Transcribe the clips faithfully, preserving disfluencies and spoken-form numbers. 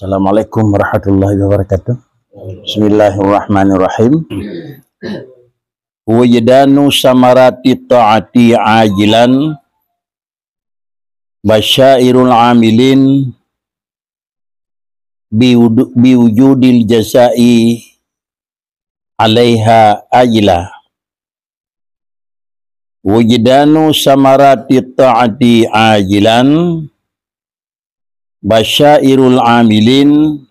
Assalamualaikum warahmatullahi wabarakatuh. Bismillahirrahmanirrahim. Wujdanu samarati ta'ati ajilan, basyairul amilin biwudu-, biwujudil jazai alaiha ajila. Wujdanu samarati ta'ati ajilan, basyairul amilin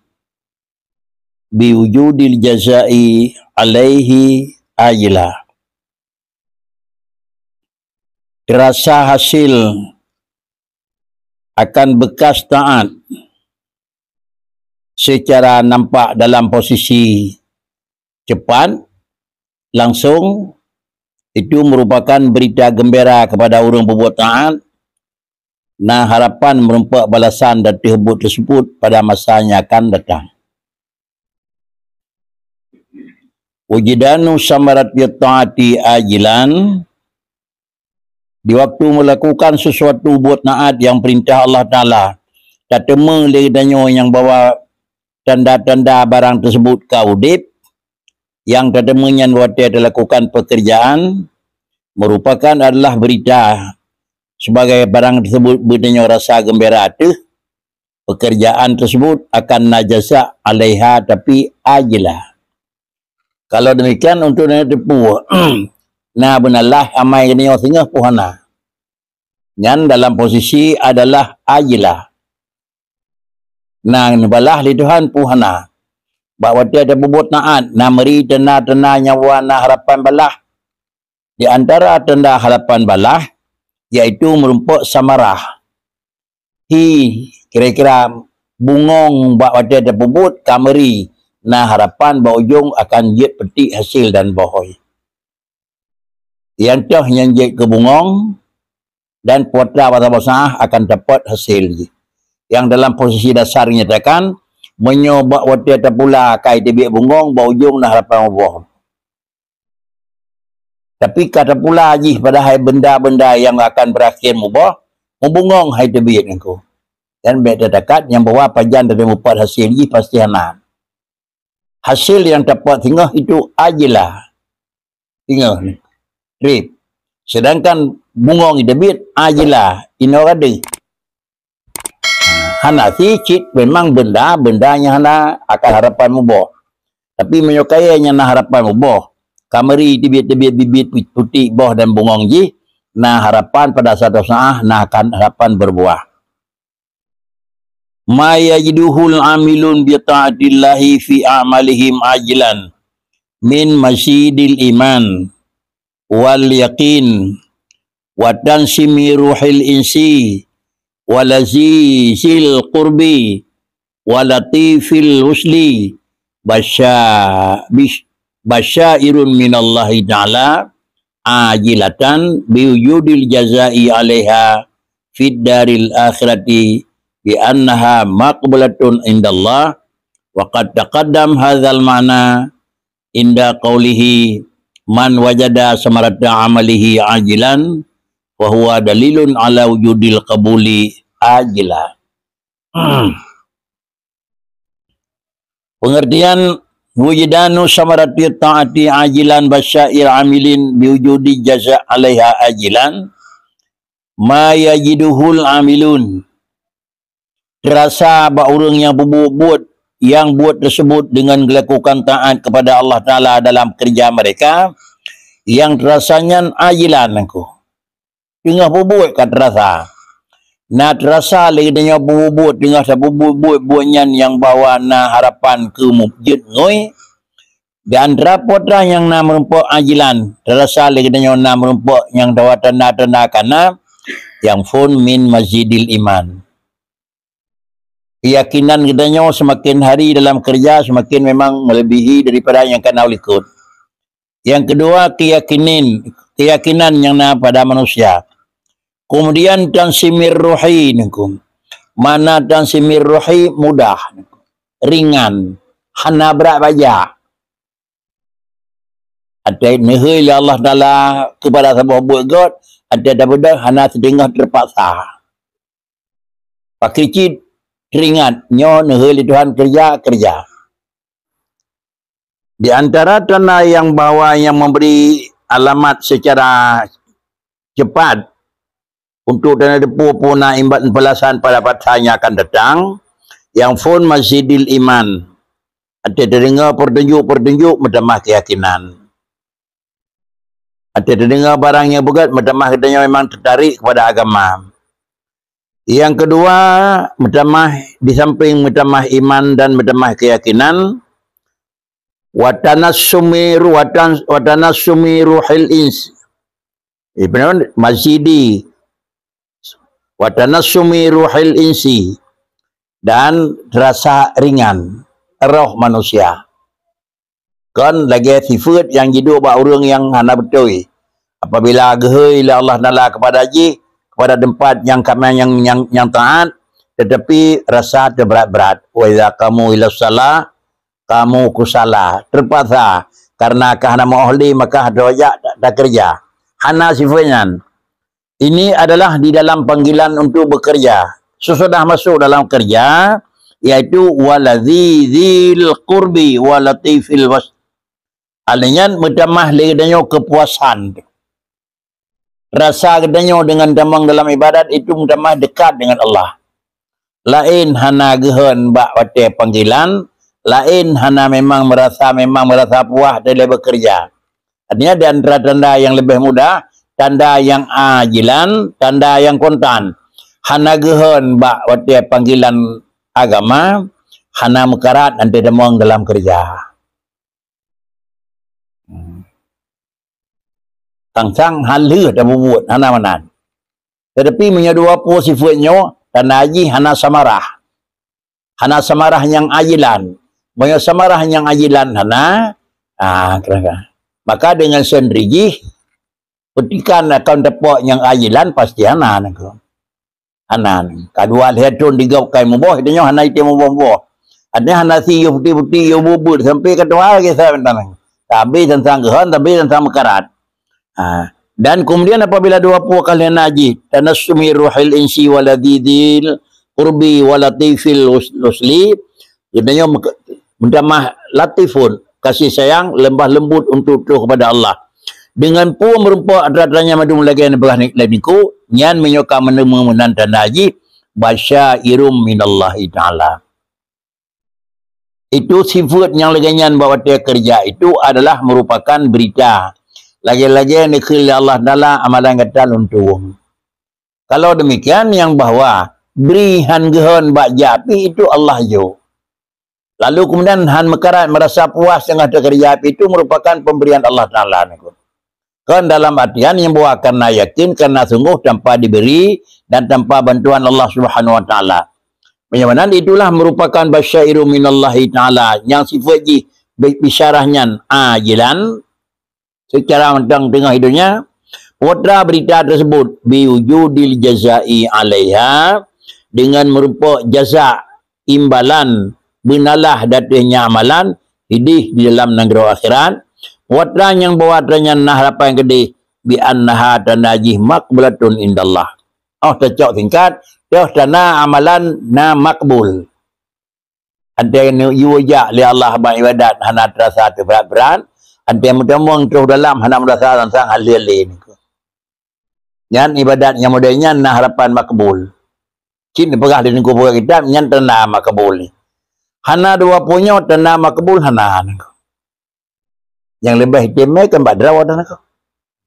biwujudil jazai alaihi ajila. Terasa hasil akan bekas taat secara nampak dalam posisi cepat, langsung, itu merupakan berita gembira kepada ureuëng peubuet taat, na harapan meurumpok balasan dan teuh buet tersebut pada masa yang akan datang. Wujdanu samarati taati ajilan, di waktu melakukan sesuatu buet taat yang perintah Allah Taala, tateumé lé geutanyoe nyang bahwa tanda-tanda barang tersebut ka udeb, nyang tateumé nyan watée talakukan pekerjaan, merupakan adalah berita sebagai barang tersebut geutanyoe rasa gembira teuh, pekerjaan tersebut akan na jaza alaiha, tapi ajila. Kalau demikian, untuk na teupeu, na beunalah amai geutanyoe singoh pun hana. Nyan dalam posisi adalah ajila. Na neubalah lé Tuhan pun hana. Bak watée tapeubuet taat, na meuri tanda-tanda nyawa na harapan balah. Di antara tanda harapan balah, yaitu meurumpok samarah. Hi, kira-kira bungong bak watée tapeubuet ka meuri, na harapan bak ujong akan jeuet peutik hasil dan boh. Nyang toh nyang jeuet keu bungong dan putra basa-basa akan dapat hasil jih. Yang dalam posisi dasar nyatakan, meunyoe bak watée tapula ka iteubiet bungong, bak ujong na harapan muboh. Tapi ka tapula jih padahai benda-benda nyang akan berakhir muboh, mubungong hai teubiet nangku. Dan bék tatakat nyang bahwa pajan teurimong mupat hasil jih pasti hana. Hasil nyang tapat singoh itu ajilah. Singoh ni. Rib. Sedangkan bungong teubiet ajilah. Inoe gadeuh. Hana si cit memang benda-benda nyang hana akan harapan muboh. Tapi meunyoe kayée nyang na harapan muboh, ka meuri teubiet-teubiet bibit putik boh dan bungong jih, na harapan pada satu saah na akan harapan berbuah. Ma yajiduhul amilun bi ta'atillahi fi a'malihim ajlan min masidil iman wal yaqin wa tansimi ruhil insi wa lazizil qurbi wa latifil husli basya-, bish-, basyairun minallahi ta'ala ajilatan biwujudil jazai alaiha fid daril akhirati bi annaha maqbulatun indallah. Wa qad taqaddam hadzal ma'na inda qaulihi man wajada samarata amalihi ajilan wa huwa dalilun ala wujudil qabuli ajila. Pengertian, wujdanu samarati ta'ati ajilan basyair amilin biwujudi jaza alaiha ajilan ma yajiduhul amilun. Terasa bak ureuëng nyang peubuet-buet nyang buet tersebut dengan gelakukan taat kepada Allah Taala dalam kerja mereka, yang terasa nyan ajilan nangku. Teungoh peubuet ka terasa. Na terasa lé geutanyoe peubuet teungoh tapeubuet buet-buet nyan nyang bahwa na harapan keu mujeuet ngui. Di antara putra nyang na meurumpok ajilan, terasa lé geutanyoe na meurumpok nyang dawa tanda-tanda kana, yang phon min masjidil iman. Keyakinan geutanyoe semakin hari dalam kerja semakin memang melebihi daripada nyang kana likot. Yang kedua, keyakinan, keyakinan nyang na pada manusia. Kemudian tansimir ruhi nangku. Mana tansimir ruhi mudah, ringan, hana berat baja. Atai neuhôi lé Allah Taala kepada saboh buet gét, atai tabeudôh hana siteungoh terpaksa. Pakri cit teuringat, nyoe neuhôi lé Tuhan, keureuja, keureuja. Di antara tanda nyang bahwa nyang memberi alamat secara cepat untuk tanda teupeu peue na imbak peulasan pada masa nyang akan datang, nyang phon mazidil iman. Até teudeungoe peutunjuk-peutunjuk, meutamah keuyakinan. Até teudeungoe barang nyang beugét, meutamah geutanyoe memang teutarik keupada agama. Nyang keudua, meutamah, di samping meutamah iman dan meutamah keuyakinan, wa tanassumi ru-, wa tan-, wa tanassumi ruhil ins-, eh, peue nama? Mazidi. Wa tanassumi ruhil insi, dan rasa ringan roh manusia. Kon lagée sifeuet nyang jiduek bak ureuëng nyang hana beutôi. Apabila geuhôi lé Allah Taala keupada jih, keupada teumpat nyang kama nyang, nyang, nyang taát, teutapi rasa teubrat-brat. Wa idza qamu ila shalah, qamu kusala, teupaksa, karena ka hana meuoh lé, maka droe jak ta-, takeureuja. Hana sifeuet nyan. Ini adalah di dalam panggilan untuk bekerja. Sesudah masuk dalam kerja, yaitu waladzi dzil qurbi walatifil was-, Aleuh nyan meutamah lé geutanyoe keupuasan. Rasa geutanyoe deungon tamong dalam ibadat itu meutamah dekat dengan Allah. Laén hana geuhon bak watée panggilan, laén hana memang meurasa, memang meurasa puah dilée bekerja. Artinya, di antara tanda nyang leubeh mudah, tanda nyang ajilan, tanda nyang kontan. Hana geuhon bak watée panggilan agama, hana meukarat até tamong dalam keureuja. Sang-sang han lheueh tapubuet, hana meunan. Teutapi meunyoe dua ploh sifeuet nyoe, tanda jih hana samarah. Hana samarah nyang ajilan. Meunyoe samarah nyang ajilan hana, ah, kira-kira. Maka deungon seundri jih, peutikan akan teupok nyang ajilan pasti hana nangko. Hana. Kadua lhèe thon digop kai muboh, tanyoe hana item muboh-muboh. Artinya hana si yôh putéh-putéh, yôh buet-buet, sampai ka tuha lagèe sabe tanang. Tabi teuntang geuhon, tabi teuntang meukarat. Ha. Dan kemudian apabila dua ploh kali na jih, tanassumi ruhil insi waladidil qurbi walatifil us-, usli, geutanyoe meuke-, meutamah latifun, kasih sayang, lembah lembut untuk troh kepada Allah. Dengan peue meurumpok atra-atra nyang mandum lagèe neupeugah ni-, lé niku, nyan meunyoe ka meuneumé meunan tanda jih, basyairum minallahi ta'ala. Itu sifeuet nyang lagèe nyan bak watèe keureuja itu adalah meurupakan beurita. Lagèe-lagèe neukheun lé Allah Taala amalan gata lôn tuwông. Kalau demikian, nyang bahwa bri han geuhon bak jak pih itu Allah jok. Lalu kemudian han meukarat meurasa puas teungoh teukeureuja pih itu meurupakan pemberian Allah Taala nangko. Kon dalam artian nyang bahwa karena yakin, karena sungguh tanpa diberi dan tanpa bantuan Allah Subhanahu Wa Taala. Meunyoe meunan itulah meurupakan basyairu minallahi Taala nyang sifeuet jih bi-, bisyarah nyan ajilan, seucara mantong teungoh i donya, peue atra beurita teusebut, biwujudil jazai 'alaiha, deungon meurumpok jaza, imbalan, beunalah di ateueh nyan amalan, idéh di dalam nanggroe akhirat, peue atra nyang bahwa atra nyan na harapan keudéh, bi annaha tanda jih maqbulatun indallah. Oh teucok singkat, toh tanda amalan na makbul. Antée neuyue jak lé Allah bak ibadat hana teurasa teubrat-brat, antée meuteumong troh dalam hana meurasa sang-sang halé-halé niko. Nyan ibadat nyang model nyan na harapan makbul. Cit neupeugah di niko peugah kitab nyan tanda makbul ni. Hana dua punyo tanda makbul hana niko. Nyang leubeh istimewa kan bak droe teuh niko.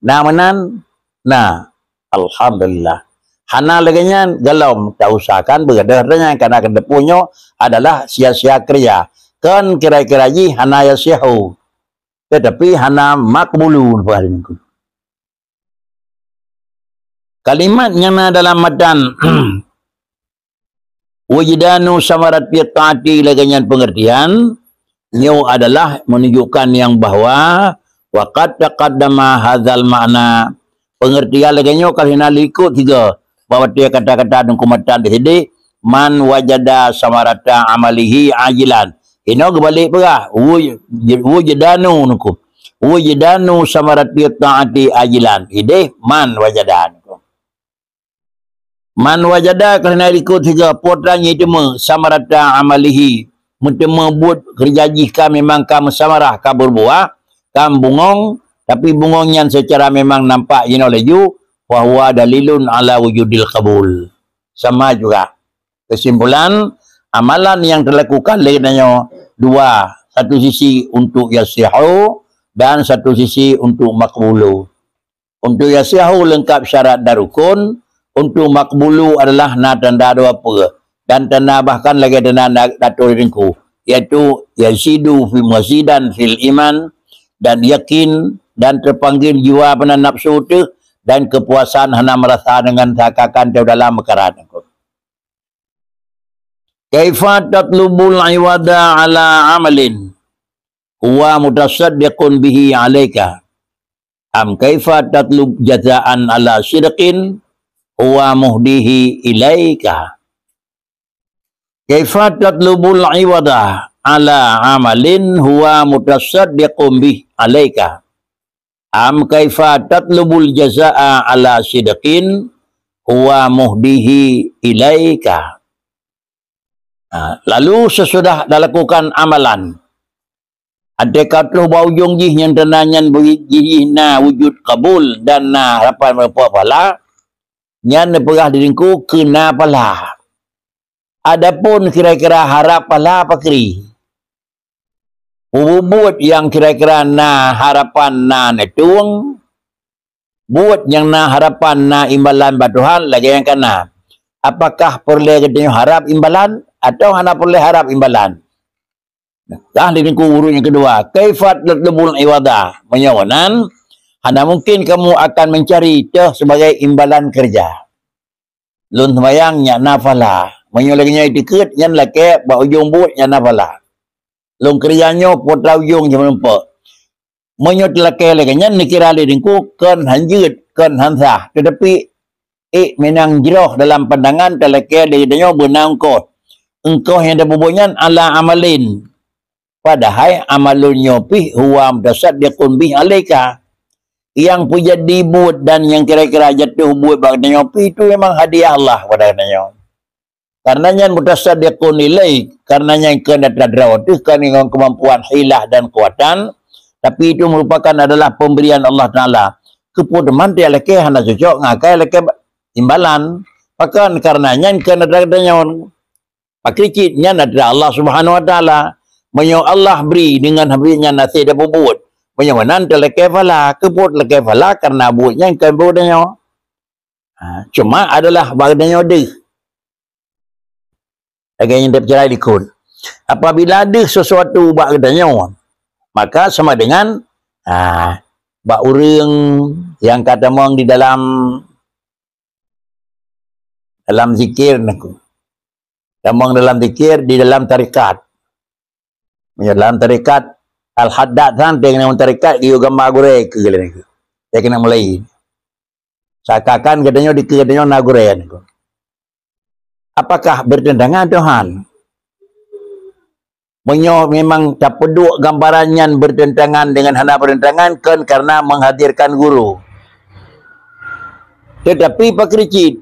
Na meunan, na. Alhamdulillah. Hana lagèe nyan, galom tausahakan beugadoh droe nyan, karena keuteupue nyoe adalah sia-sia keureuja. Kon kira-kira jih hana yasihu, tetapi hana makbulu, peugah lé niko. Kalimat nyang na dalam matan wujdanu samarati taati lagèe nyan pengertian, nyoe adalah menunjukkan nyang bahwa wa qad taqaddama hadzal ma'na. Pengertian lagèe nyoe ka lheueh na likot sigoe, bak watèe kata-kata Teungku Matan di sidéh, man wajada samarata amalihi ajilan. Inoe geubalek peugah, wuj-, wujdanu niko. Wujdanu samarati taati ajilan. Idéh man wajada niko. Man wajada, keureuna likot sigoe, po teuma jiteumé, samarata amalihi, meuteumé buet keureuja jih ka memang ka meusamarah, ka beurbuah, ka bungong, tapi bungong nyan seucara memang nampak jinoe laju, fahuwa dalilun ala wujudil qabul. Sama juga. Kesimpulan, amalan nyang teulakukan lé geutanyoe dua, satu sisi untuk yasihu dan satu sisi untuk maqbulu. Untuk yasihu leungkap syarat dan rukun, untuk maqbulu adalah na tanda dua peue, dan tanda bahkan lagée tanda na-, dato di teungku, yaitu yazidu fi mazidan fil iman, dan yakin, dan teupanggil jiwa peunan nafsu teuh, dan keupuasan hana meurasa deungon seakan-akan teuh dalam meukarat. Kaifa tatlubul iwada ala amalin huwa mutasaddiqun bihi alaika? Am kaifa tatlub jazaan ala sidqin huwa muhdihi ilaika? Kaifa tatlubul iwada ala amalin huwa mutasaddiqun bih alaika? Am kaifa tatlubul jazaa ala sidqin huwa muhdihi ilaika? Ha, lalu sesudah dah lakukan amalan, até ka troh bak ujong jih nyang tanda nyan beu-, jih na wujud kabul dan na harapan meurumpok pahala, nyan neupeugah di teungku keu na pahala. Adapun kira-kira harap pahala pakri, bubuet nyang kira-kira na harapan na neuteueng, buet nyang na harapan na imbalan bak Tuhan lagée nyang kana. Apakah peureulée geutanyoe harap imbalan atawa hana peureulée harap imbalan? Dah di teungku ureuëng nyang keudua, kaifa tatlubul iwada? Meunyoe nan, hana mungkin kamu akan mencari teuh sebagai imbalan kerja. Lôn seumayang nyan na pahala. Meunyoe lagée nyan jiteukeut, nyan lakée bak ujong buet nyan na pahala. Lôn keureuja nyoe putra ujong jih meurumpok. Meunyoe teulakée lagée nyan neukira lé teungku kon han jeuet, kon han sah. Teutapi ék meunang jroh dalam pandangan teulakée lé geutanyoe beuna eungkoh. Eungkoh nyang tapeubuet nyan ala amalin. Padahai amalun nyoe pih huwa mutasaddiqun bih alaika. Nyang peujadi buet dan nyang kira-kira jatuh buet bak geutanyoe pih itu memang hadiah Allah kepada geutanyoe. Karena nyan mutasaddiqun ilaik, karena nyan keu atra droe teuh kon ngon keumampuan hilah dan keukuatan, tapi itu merupakan adalah pemberian Allah Taala. Keupeue teuma teuh lakée hana cocok ngon akai lakée imbalan. Pakon karena nyan keu atra geutanyoe. Pakri cit nyan atra Allah Subhanahu Wa Taala. Meunyoe Allah bri deungon habéh nyan hase tapeubuet, meunyoe meunan teulakée pahala, keupeue teulakée pahala karena buet nyan kon buet geutanyoe. Ha, cuma adalah bak geutanyoe deuh. Lagée nyang teupeugah likot. Apabila deuh sesuatu bak geutanyoe, maka sama dengan, ha, bak ureuëng nyang ka tamong di dalam, dalam zikir nangku. Tamong dalam zikir di dalam tarekat. Meunyoe dalam tarekat Al-Haddad san, dia kena tarekat geuyue gamba gurée keu lé nangku. Dia kena mulai. Seakan-akan geutanyoe dikeue geutanyoe na gurée nangku. Apakah bertentangan Tuhan? Meunyoe memang tapeuduek gambaran nyan bertentangan dengan hana bertentangan, kon karena menghadirkan guru. Tetapi pakri cit,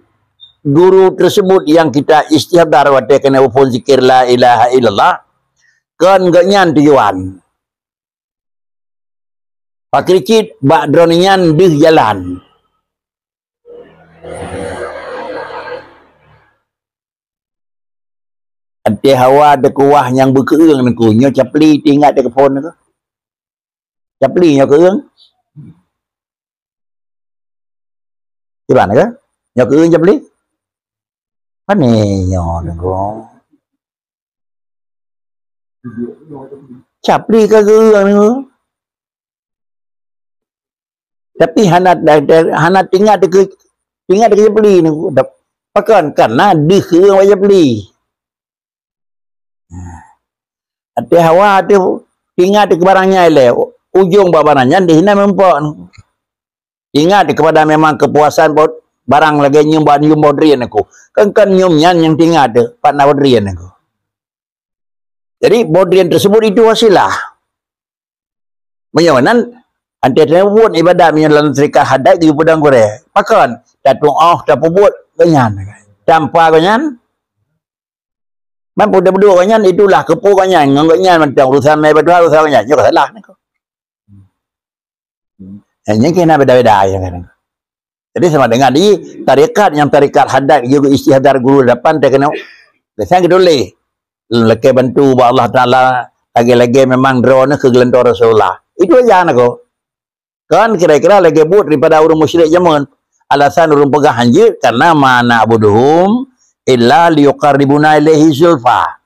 guru tersebut yang kita istihdar watée keuneuk phon zikir la ilaha illallah, kon geuh nyan tujuan. Pakri cit bak droeneuh nyan deuh jalan. Até hawa teukuah nyang beukeueng nangku, nyoe capli teuingat teukeupon nangku. Capli nyoe keueng. Iban ke? Nyoe keueng capli? Pane nyoe nangku. Capli ka geueng nangku. Tapi hana, hana teuingat teuke-, teuingat teukeupli nangku. Pakon? Karena deuh keueng bak capli. Até hawa teuh teuingat teuke barang nyan ilée. Ujong bak barang nyan deuh hina meurumpok nangku. Ingat kepada memang kepuasan bot-, barang lagée nyoe bak nyoe bodrien aku. Kan, kan nyoe nyan nyang teuingat teuh, pat na bodrien aku. Jadi, bodrien tersebut itu wasilah. Meunyoe nan, até teubuet ibadat meunyoe dalam tarekat hadat geupeuduek gurée. Pakon? Tatuoh, tapeubuet, geuh nyan. Tanpa gobnyan, mampu teupeudua gobnyan, itulah keupeue gobnyan, ngon gobnyan mantong urusan mé bak Tuhan, urusan gobnyan. Nyoe ka salah niko. Eh, nyan keuh na beda-beda nyang kadang. Jadi sama dengan di tarekat, nyang tarekat hadat, jiôh istihdar guru lapan teuh keunoe. Biasanya geutuléh. Lakée bantu bak Allah Taala, lagée-lagée memang droeneuh keu geulantoe Rasulullah. Itu aja niko. Kan kira-kira lagée buet daripada ureuëng musyrik jameun. Alasan ureuëng peugah hanjeuet karena ma na'buduhum illa liyuqarribuna ilaihi zulfa.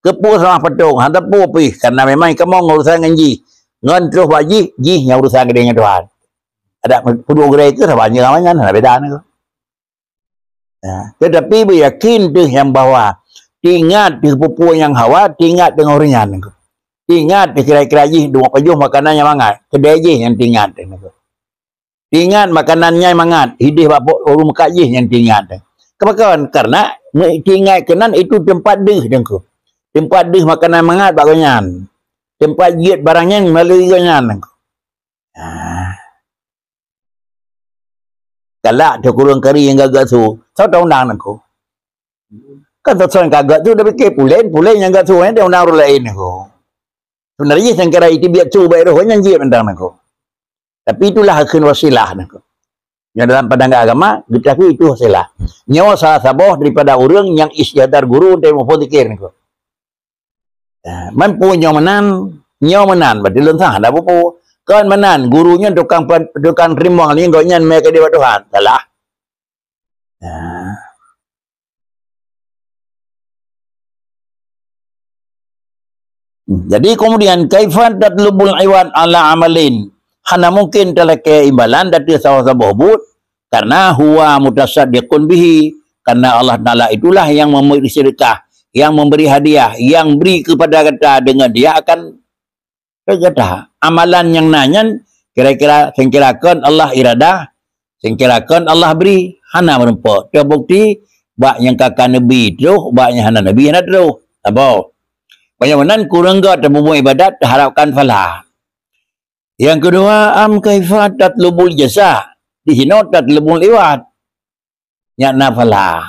Keupeue seumah patong, hana peue pih, karena memang kamoe ngon urusan ngon jih. Ngon troh bak jih, jih nyang urusan geude ngon Tuhan. Adak peuduek gurée keu saban nyoe awaknyan hana beda niko. Ya, tetapi beuyakin teuh nyang bahwa tingat teuh peue-peue nyang hawa, tingat deungon ureuëng nyan niko. Tingat teuh kira-kira jih dua pajoh makanan nyang mangat, keudée jih nyang tingat teuh niko. Tingat makanan nyang mangat, hideh bak po-, ureuëng meukat jih nyang tingat teuh. Keubakon, karena tingat keunan itu teumpat deuh teungku. Teumpat deuh makanan mangat bak gobnyan. Teumpat jeuet barang nyan meulalu gobnyan teungku. Ah. Galak teuh kureueng kari nyang gagak su, soe taundang niko. Kan soe-soe nyang gagak su, dah pikir pulen, pulen nyang gagak su, nyan taundang ureuëng laén niko. Sebenarnya nyang kira itibiat su baik roh nyan jeuet mantong niko. Tapi itulah kheun wasilah niko. Nyang dalam pandangan agama, geutakui itu wasilah. Nyoe salah saboh daripada ureuëng nyang istihdar guru untuk muphom zikir niko. Ya, mampu nyoe meunan, nyoe meunan, berarti lôn sah dah buku. Kon meunan, guru nyoe tukang pe-, tukang teurimong ni, gobnyan mé keudeh bak Tuhan. Salah. Ya. Hmm, jadi kemudian, kaifa tatlubul iwad ala amalin? Hana mungkin talakée imbalan ateueh saboh-saboh buet, karena huwa mutasaddiqun bihi, karena Allah Taala itulah yang memberi sedekah, yang memberi hadiah, yang beri kepada gata dengan dia akan gata. Amalan nyang na nyan kira-kira sengkira kon Allah iradah, sengkira kon Allah beri, hana meurumpok. Teubukti bak nyang ka ka neubi troh, bak nyang hana neubi hana troh. Saboh. Banyak meunan kureueng gét tabubuet ibadat taharapkan pahala. Nyang keudua, am kaifa tatlubul jaza? Di sinoe tatlubul iwad. Nyak na pahala.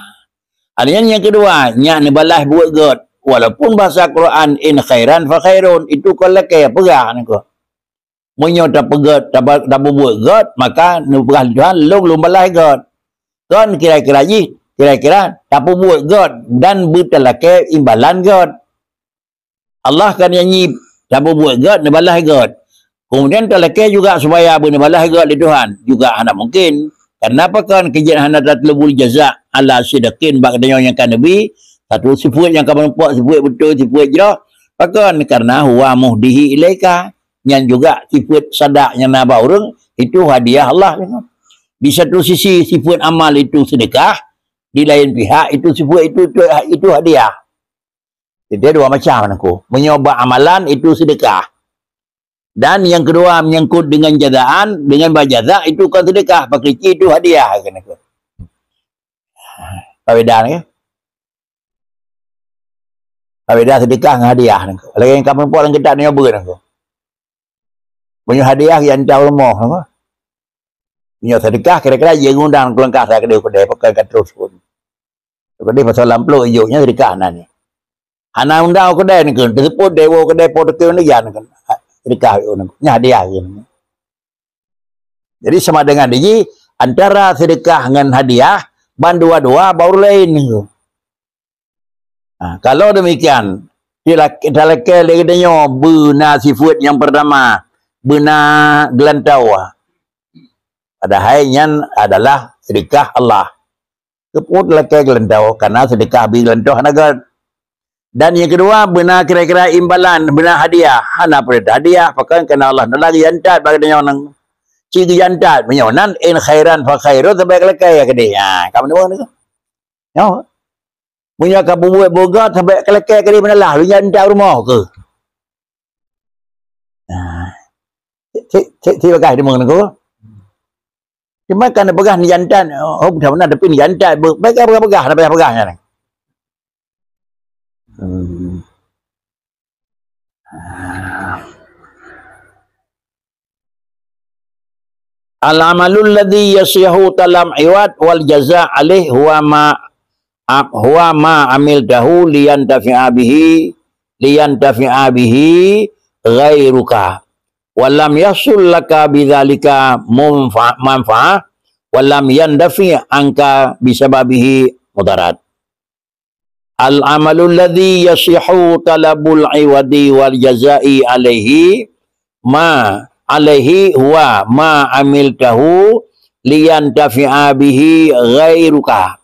Artinya nyang keudua, nyak neubalah buet gét. Walaupun bahasa Quran, in khairan fa khairun, itu kon lakée peugah niko. Meunyoe tapeugét, taba-, tabubuet gét, maka neupeugah lé Tuhan, lôn, lôn balah gét. Kon kira-kira jih, kira-kira tapubuet gét dan beutalakée imbalan gét. Allah kan nyanyi, tapubuet gét, neubalah gét. Kemudian talakée juga supaya beuneubalaih gét lé Tuhan, juga hana mungkin. Karena pakon keu jeuet hana tatlubul jaza ala sidqin bak geutanyoe nyang ka neubi, satu sifeuet nyang ka meurumpok sifeuet beutôi, sifeuet jroh. Pakon? Karena huwa muhdihi ilaika. Nyan juga sifeuet sadak nyang na bak ureuëng, itu hadiah Allah. Di satu sisi sifeuet amal itu sedekah, di lain pihak itu sifeuet itu, itu, itu hadiah. Jadi dua macam niko. Meunyoe bak amalan itu sedekah. Dan yang kedua menyangkut dengan jazaan, dengan bak jaza itu bukan sedekah, pakrici itu hadiah kata niko. Perbedaan ya. Perbedaan sedekah dengan hadiah niko. Lagi yang kamu buat dalam kitab ni apa niko? Meunyoe hadiah yang tahu rumah niko. Meunyoe sedekah kira-kira ia ngundang keulengkah saya kedai-kedai pakai ka terus pun. Jadi pasal lamplo ijoknya sedekah nan. Hana undang u keudai niko, teusebut dewa u keudai po teukeue niko. Sedekah niko. Nya hadiah niko. Jadi sama dengan diji antara sedekah ngan hadiah ban dua-dua baru lain niko. Ha, kalau demikian, talakée lé geutanyoe beuna sifeuet nyang pertama, beuna geulantoe. Padahai nyan adalah sedekah Allah. Keupeue talakée geulantoe? Karena sedekah bri geulantoe hana gét. Dan yang kedua, beuna kira-kira imbalan, beuna hadiah. Hana peurintah hadiah, pakon karena Allah Taala geujantat bak geutanyoe nang. Ci geujantat, meunyoe nan in khairan fa khairun, sabai talakée ya keudeh. Ha, kamu dengar tu? Nyoe. Meunyoe ka bubuet bogat, sabai talakée keudeh meulalah, lu jantat rumoh keuh. Ha. Cek, cek, cek, cek bagah deungoe niko. Cuma kan peugah ni jantan, oh, bukan benar, tapi ni jantan, be-, peugah, peugah, peugah, peugah, peugah, peugah, nyan. Hmm. Al-amalul ladzi yasihhu talam iwad wal jaza alaih huwa ma Ab-, huwa ma amiltahu liyantafi'a bihi, liyantafi'a bihi ghairuka. Wa lam yahsul laka bidzalika munfa-, manfa'ah, wa lam yandafi' anka bisababihi mudarat. Al-amalul ladzi yasihhu talabul iwadi wal jazai alaihi ma, alaihi huwa ma amiltahu liyantafi'a bihi ghairuka.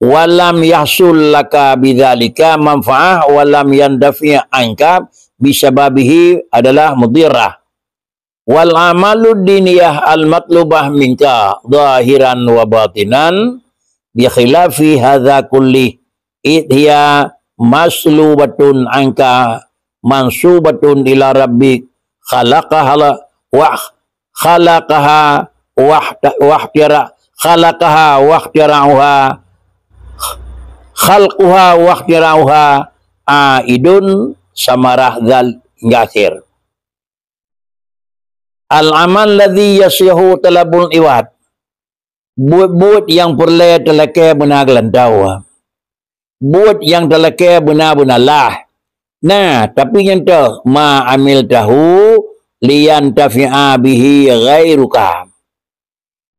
Wa lam yahsul laka bidzalika manfa'ah wa lam yandafi' anka bisababihi adalah mudirrah. Wal amalud diniyah al matlubah minka zahiran wa batinan bi khilafi hadza kulli, id hiya maslubatun anka mansubatun ila rabbik khalaqaha wa khalaqaha wa wahtira-, khalaqaha wa ikhtira'uha, khalquha wa ikhtira'uha aidun samarah zal hingga akhir. Al-amal ladzi yasihu talabul iwad. Buet-buet nyang peureulée talakée beuna geulantoe. Buet nyang talakée beuna-beuna lah. Nah, tapi nyang toh, ma amiltahu liyantafi'a bihi ghairuka.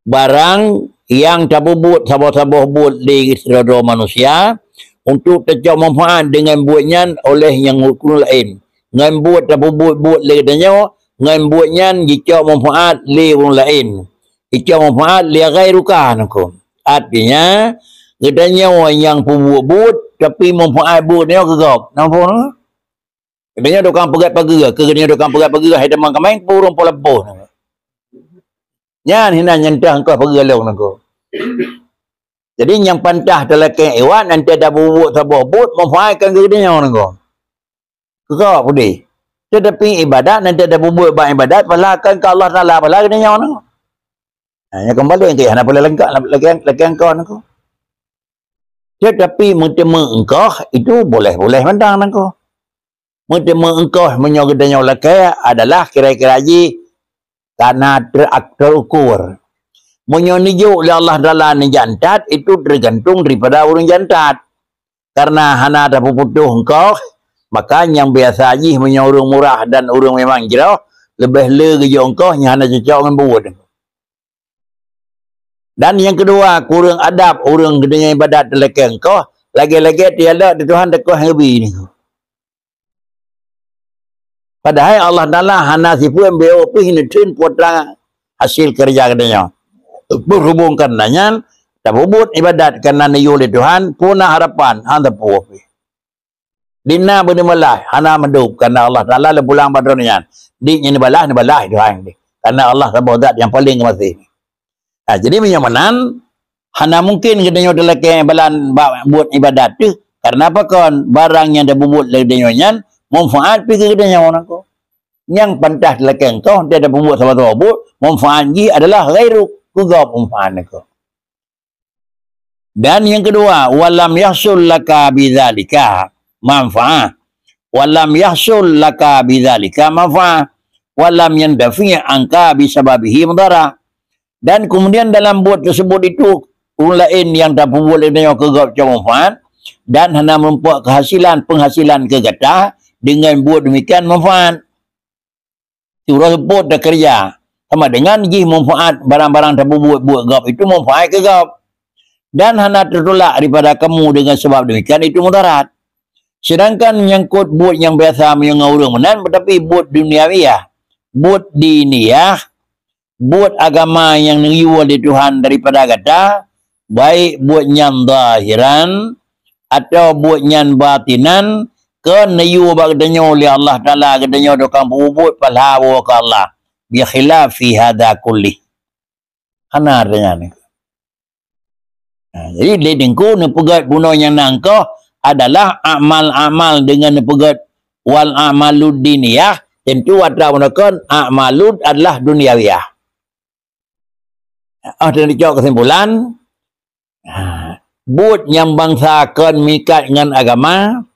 Barang nyang tapeubuet saboh-saboh buet lé sidroe manusia, untuk teucok manfaat deungon buet nyan oleh nyang ureuëng laén. Ngon buet tapeubuet-buet lé geutanyoe, ngon buet nyan jicok manfaat lé ureuëng laén. Jicok manfaat lé ghairuka nangko. Artinya, geutanyoe nyang peubuet buet, tapi manfaat buet nyoe keu gob. Nampak? Geutanyoe tukang peugét pageue, keu geutanyoe tukang peugét pageue, hai teuma kameng, purong poh lampôh. Nyan hinan nyang teuh engkoh pageue lôn nangko. Jadi nyang pantah talakée iwat, nanti ada bubuet saboh buet, manfaatkan keu geutanyoe nangko. Keu gob udeh. Tetapi ibadat, nanti ada bubuet bak ibadat, pahala akan keu Allah Taala, pahala geutanyoe nangko. Ha, nyang kembali engkau hana boleh lengkap lagi, lagi engkau nangko. Tetapi meuteumé engkoh itu boleh-boleh mantong nangko. Meuteumé engkoh meunyoe geutanyoe lakée adalah kira-kira jih kana ter-, terukur. Meunyoe neujok lé Allah Taala neujak that, itu tergantung daripada ureuëng jak that. Karena hana tapeuputoh engkoh, maka nyang biasa jih meunyoe ureuëng murah dan ureuëng memang jroh, leubeh le geujok engkoh nyang hana cocok ngon buet. Dan nyang keudua, kureueng adab ureuëng geutanyoe ibadat talakée engkoh, lagée-lagée tialok di Tuhan teukoh ngeubri nangko. Padahai Allah Taala hana sifeuet beu pih neutreun putra hasil keureuja geutanyoe. Berhubung karena nyan, tapeubuet ibadat karena neuyue lé Tuhan, puna harapan, hana tapeubuet pih. Dina beuneubalah, hana meudup, karena Allah Taala lé pulang bak droe nyan. Di nyan neubalah, neubalah Tuhan. Karena Allah saboh zat nyang paleng geumaséh. Ha, jadi meunyoe meunan, hana mungken geutanyoe talakée balan bak buet ibadat teuh. Karena apa kon? Barang nyang tapeubuet lé geutanyoe nyan manfaat pih keu geutanyoe nangko. Nyang pantah talakée engkoh, dia tapeubuet saboh-saboh buet, manfaat jih adalah ghairuk, keu gob manfaat nangko. Dan nyang keudua, walam yahsul laka bidzalika manfaah. Walam yahsul laka bidzalika manfaah. Walam yandafi angka bisababihi mudarah. Dan kemudian dalam buet tersebut itu, ureuëng laén nyang tapeubuet lé nyoe keu gob cok manfaat, dan hana meureumpok keuhasilan, penghasilan keu gata dengan buet demikian manfaat. Uroe seupôt takeureuja, sama dengan jih manfaat barang-barang tapeubuet buet gob itu manfaat keu gob. Dan hana teutulak daripada kamu dengan sebab demikian itu mudarat. Sedangkan menyangkut buet nyang biasa meunyoe ngon ureuëng meunan, tapi buet duniawiyah, buet diniyah, buet agama nyang neuyue lé Tuhan daripada gata, baik buet nyan zahiran atawa buet nyan batinan, kon neuyue bak geutanyoe lé Allah Taala, geutanyoe tukang peubuet pahala woe keu Allah. Bi khilafi hadza kulli. Hana artinya ni. Ha, jadi lé Teungku neupeugét bunoe nyang na engkoh adalah amal-amal dengan neupeugét wal amalud diniyah, tentu atra bunoe kon amalud adalah duniawiyah. Ah, dan dicok kesimpulan, ha, buet nyang bansa kon meuikat ngon agama,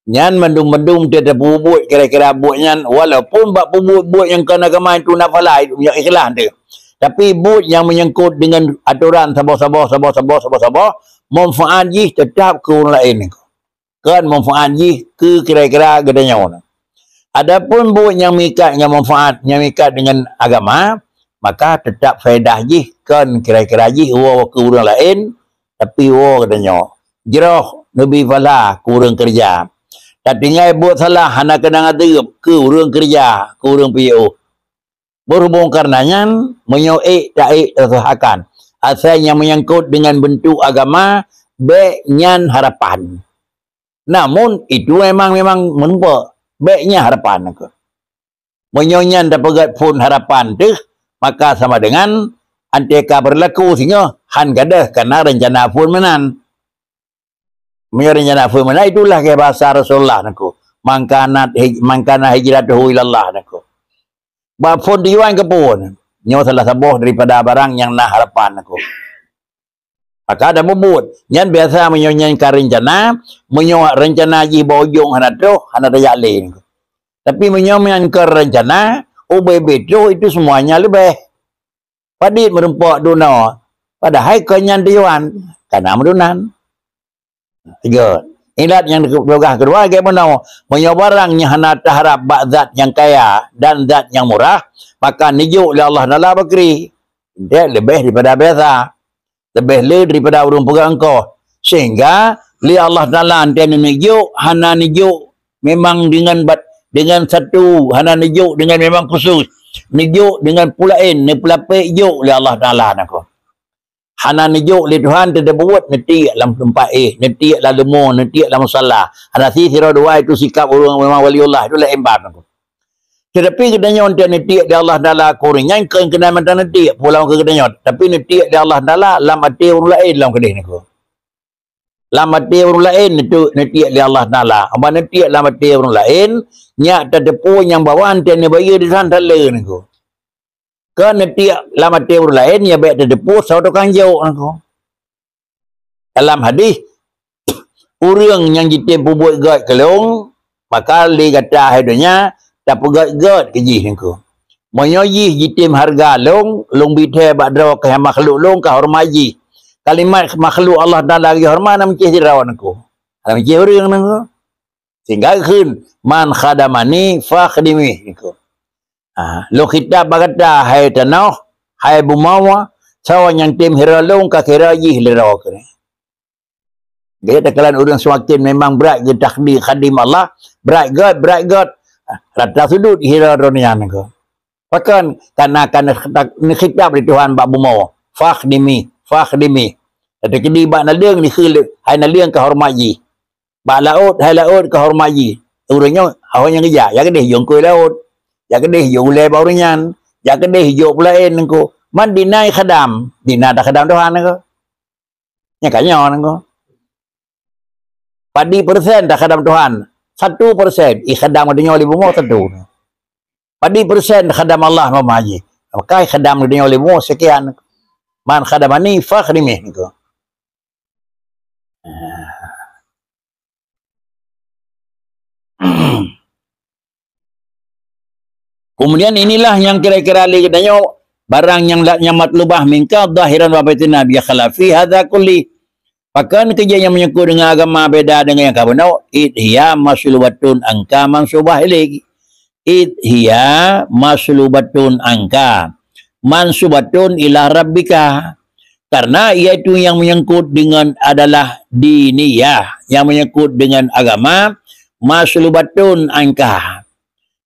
nyan mandum-mandum teuh tapeubuet kira-kira buet nyan, walaupun bak peubuet-buet nyang kon agama itu na pahala, itu nyang ikhlas teuh. Tapi buet nyang menyangkut dengan atoran saboh-saboh, saboh-saboh, saboh-saboh, manfaat jih teutap keu ureuëng laén. Kon manfaat jih keu kira-kira geutanyoe. Adapun buet nyang meuikat ngon manfaat, nyang meuikat dengan agama, maka teutap faedah jih kon kira-kira jih woe keu ureuëng laén, tapi woe geutanyoe. Jroh neubi pahala keu ureuëng keureuja. Tatinggai buet salah hana keunong azeub keu ureuëng keureuja, keu ureuëng piôh. Berhubung karena nyan, meunyoe ék taék teusahakan, asai nyang menyangkut dengan bentuk agama, bék nyan harapan. Namun, itu memang, memang meureumpok, bék nyan harapan aku. Meunyoe nyan tapeugét phon harapan teuh, maka sama dengan antéka berlaku singoh han gadôh kana rencana phon meunan. Meunyoe rencana phon meunan, itulah ke bahasa Rasulullah nangku. "Man kanat hij-, man kana hijratuhu ilallah," nangku. Bak phon tujuan keu phon. Nyoe salah saboh daripada barang nyang na harapan nangku. Maka ada mubuet. Nyan biasa meunyoe nyan ka rencana, meunyoe rencana jih bak ujong hana troh, hana tajak lé nangku. Tapi meunyoe nyan ka rencana, ubé-bé troh itu semuanya leubeh. Padit meurumpok dunoe, padahai kon nyan tujuan, kana meudunan. Tiga. Ilat nyang peugah keudua lagée bunoe, meunyoe barang nyang hana taharab bak zat nyang kaya dan zat nyang murah, maka neujok lé Allah Taala bakri. Dek leubeh daripada biasa, leubeh le daripada ureuëng peugah engkoh. Sehingga lé Allah Taala antée neujok, hana neujok memang dengan bat-, dengan satu, hana neujok dengan memang khusus, neujok dengan pulaén, neupeulapék jok lé Allah Taala nangku. Hana neujok lé Tuhan teudebuet neutiek lam teumpat éh, neutiek lam leumo, neutiek lam musala. Hana si sidroe dua itu sikap ureuëng memang waliullah itu laén bab nangku. Tetapi geutanyoe neutiek lé Allah Taala keu ureuëng nyan kon keunan mantong neutiek pulang keu geutanyoe, tapi neutiek lé Allah Taala lam até ureuëng laén lam keudeh nangku. Lam até ureuëng laén neutiek, neutiek lé Allah Taala. Aban neutiek lam até ureuëng laén, nyak tateupeue nyang bahwa antée neubayeue di sana le nangku. Kon neutiek lam até ureuëng laén, ya bék tateupeue soe tukang jok nangku. Dalam hadis, ureuëng nyang jitem peubuet gét keu lôn, maka lé gata hai donya tapeugét-gét keu jih nangku. Meunyoe jih jitem hareuga lôn, lôn bi thée bak droe keu makhlok lôn ka horeumat jih. Kalimat makhlok Allah Taala geuhoreumat na meucéh sidroe nangku. Na meucéh ureuëng nangku. Sehingga kheun, "Man khadamani fakhdimih," nangku. Ha, lôn khitab bak gata, hai tanoh, hai bumoe, soe nyang tem hira lôn ka kira jih lé droe keuh. Jadi, takalon ureuëng seumaken memang brat geutakdi khadim Allah, brat gét, brat gét, rata sudut hira droe nyan keuh. Pakon? Karena ka neukhitab lé Tuhan bak bumoe, "Fakhdimi, fakhdimi." Teukeudi bak naleueng dikheun lé, hai naleueng ka horeumat jih. Bak laôt, hai laôt ka horeumat jih. Ureuëng nyoe, awak nyang geujak, jak keudeh jong keu laôt. Jak keudeh jong ulée bak ureuëng nyan. Jak keudeh jok peulaén nangku. Man dina khadam, dina takhadam Tuhan nangku. Nyang ka nyoe nangku. Padit persen takhadam Tuhan? Satu persen, ikhadam geutanyoe lé bumoe satu. Padit persen khadam Allah mama jih? Maka ikhadam geutanyoe lé bumoe sekian. Man khadamani fakhdimih nangku. Kemudian inilah yang kira-kira lé geutanyoe barang nyang la-, nyang matlubah minka zahiran wa batinan bi khilafi hadza kulli. Pakon keujeuet nyang menyangkut dengan agama beda dengan nyang ka bunoe, id hiya maslubatun anka mansubah ilaik. Id hiya maslubatun anka mansubatun ila rabbika. Karena yaitu yang menyangkut dengan adalah diniyah, yang menyangkut dengan agama, maslubatun anka.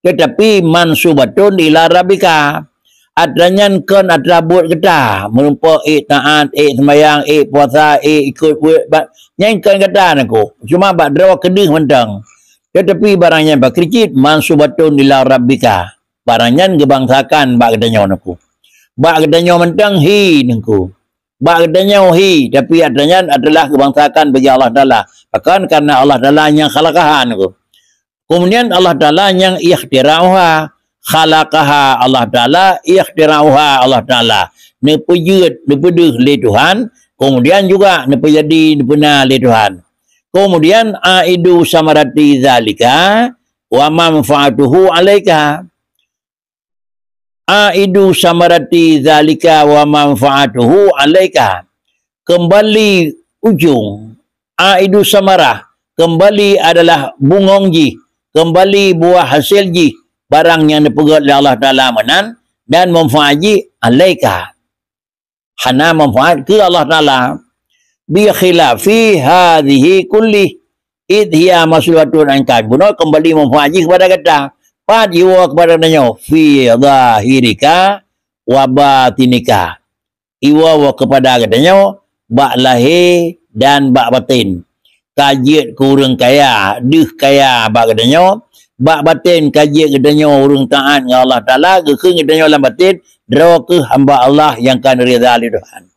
Tetapi mansubatun ila rabbika. Atra nyan kon atra buet gata, meurumpok ék taat, ék seumayang, ék puasa, ék ikut buet ba-, nyan kon gata nangku. Cuma bak droe keudeh mantong. Tetapi barang nyan pakri cit mansubatun ila rabbika. Barang nyan geubangsakan bak geutanyoe nangku. Bak geutanyoe mantong hi nangku. Bak geutanyoe hi, tapi atra nyan adalah geubangsakan bagi Allah Taala. Pakon? Karena Allah Taala nyang khalaqaha nangku. Kemudian Allah Taala nyang ikhtira'uha, khalaqaha Allah Taala, ikhtira'uha Allah Taala. Neupeujeuet, neupeudeuh lé Tuhan, kemudian juga neupeujadi, neupeuna lé Tuhan. Kemudian aidu samarati zalika wa manfaatuhu alaika. Aidu samarati zalika wa manfaatuhu alaika. Kembali ujong. Aidu samarah, keumbali adalah bungong jih, keumbali buah hasé jih, barang nyang neupeugét lé Allah Taala meunan, dan manfaat jih alaika, hana manfaat keu Allah Taala. Bi khilafi hadhihi kullih, id hiya maslubatun anka. Bunoe keumbali manfaat jih keupada gata. Pat jiwoe keupada geutanyoe? Fi zahirika wa batinika. Iwoe woe keupada geutanyoe bak lahé dan bak batén. Ka jeuet keu ureuëng kaya, deuh kaya bak geutanyoe, bak batén ka jeuet geutanyoe ureuëng taát ngon Allah Taala, geukheun geutanyoe lam batén, droe kheueh hamba Allah nyang ka neuridha lé Tuhan.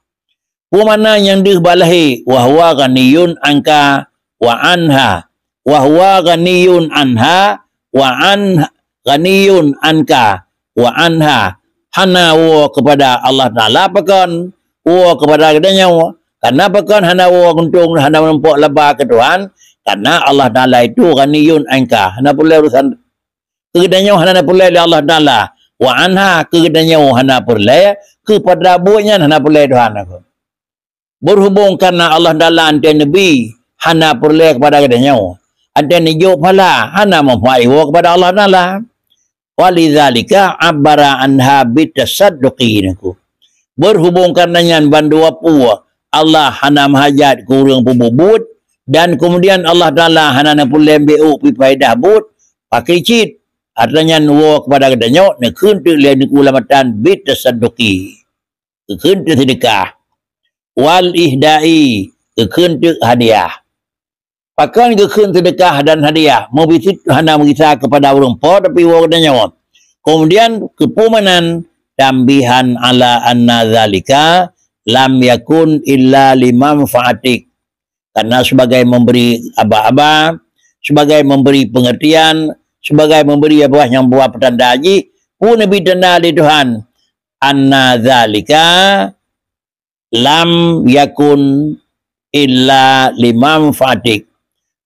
Peue makna nyang deuh bak lahé? Wa huwa ghaniyun anka wa anha. Wa huwa ghaniyun anha wa an-, ghaniyun anka wa anha. Hana woe keupada Allah Taala pakon, woe keupada geutanyoe. Kareuna pakon hana woe untông, hana meurumpok laba keu Tuhan? Kareuna Allah Taala itu ghaniyun anka, hana peureulée urusan. Keu geutanyoe hana peureulée lé Allah Taala, wa anha, keu geutanyoe hana peureulée, keupada buet nyan hana peureulée Tuhan. Berhubung karena Allah Taala anté neubi hana peureulée keupada geutanyoe, anté neujok pahala hana manfaat iwoe keupada Allah Taala. Walidzalika abbara anha bitasadduqi, neuku. Berhubung karena nyan bandua peue, Allah hana meuhajat keu ureuëng peubuet buet, dan kemudian Allah Taala hana neupeureulée bék ôk pih paedah buet, pakri cit. Atra nyan woe keupada geutanyoe neukheun teuk lé neuku lam matan bitasadduqi, geukheun teuk seudeukah, wal ihda'i, geukheun teuk hadiah. Pakon geukheun seudeukah dan hadiah? Meubisit hana meugisa keupada ureuëng po, tapi woe geutanyoe. Kemudian keupeue meunan? Tambihan ala anna zalika lam yakun illa limanfaatik. Karena sebagai memberi aba-aba, sebagai memberi pengertian, sebagai memberi apa nyang buah peutanda jih, peue neubi tanda lé Tuhan? Anna zalika lam yakun illa limanfaatik.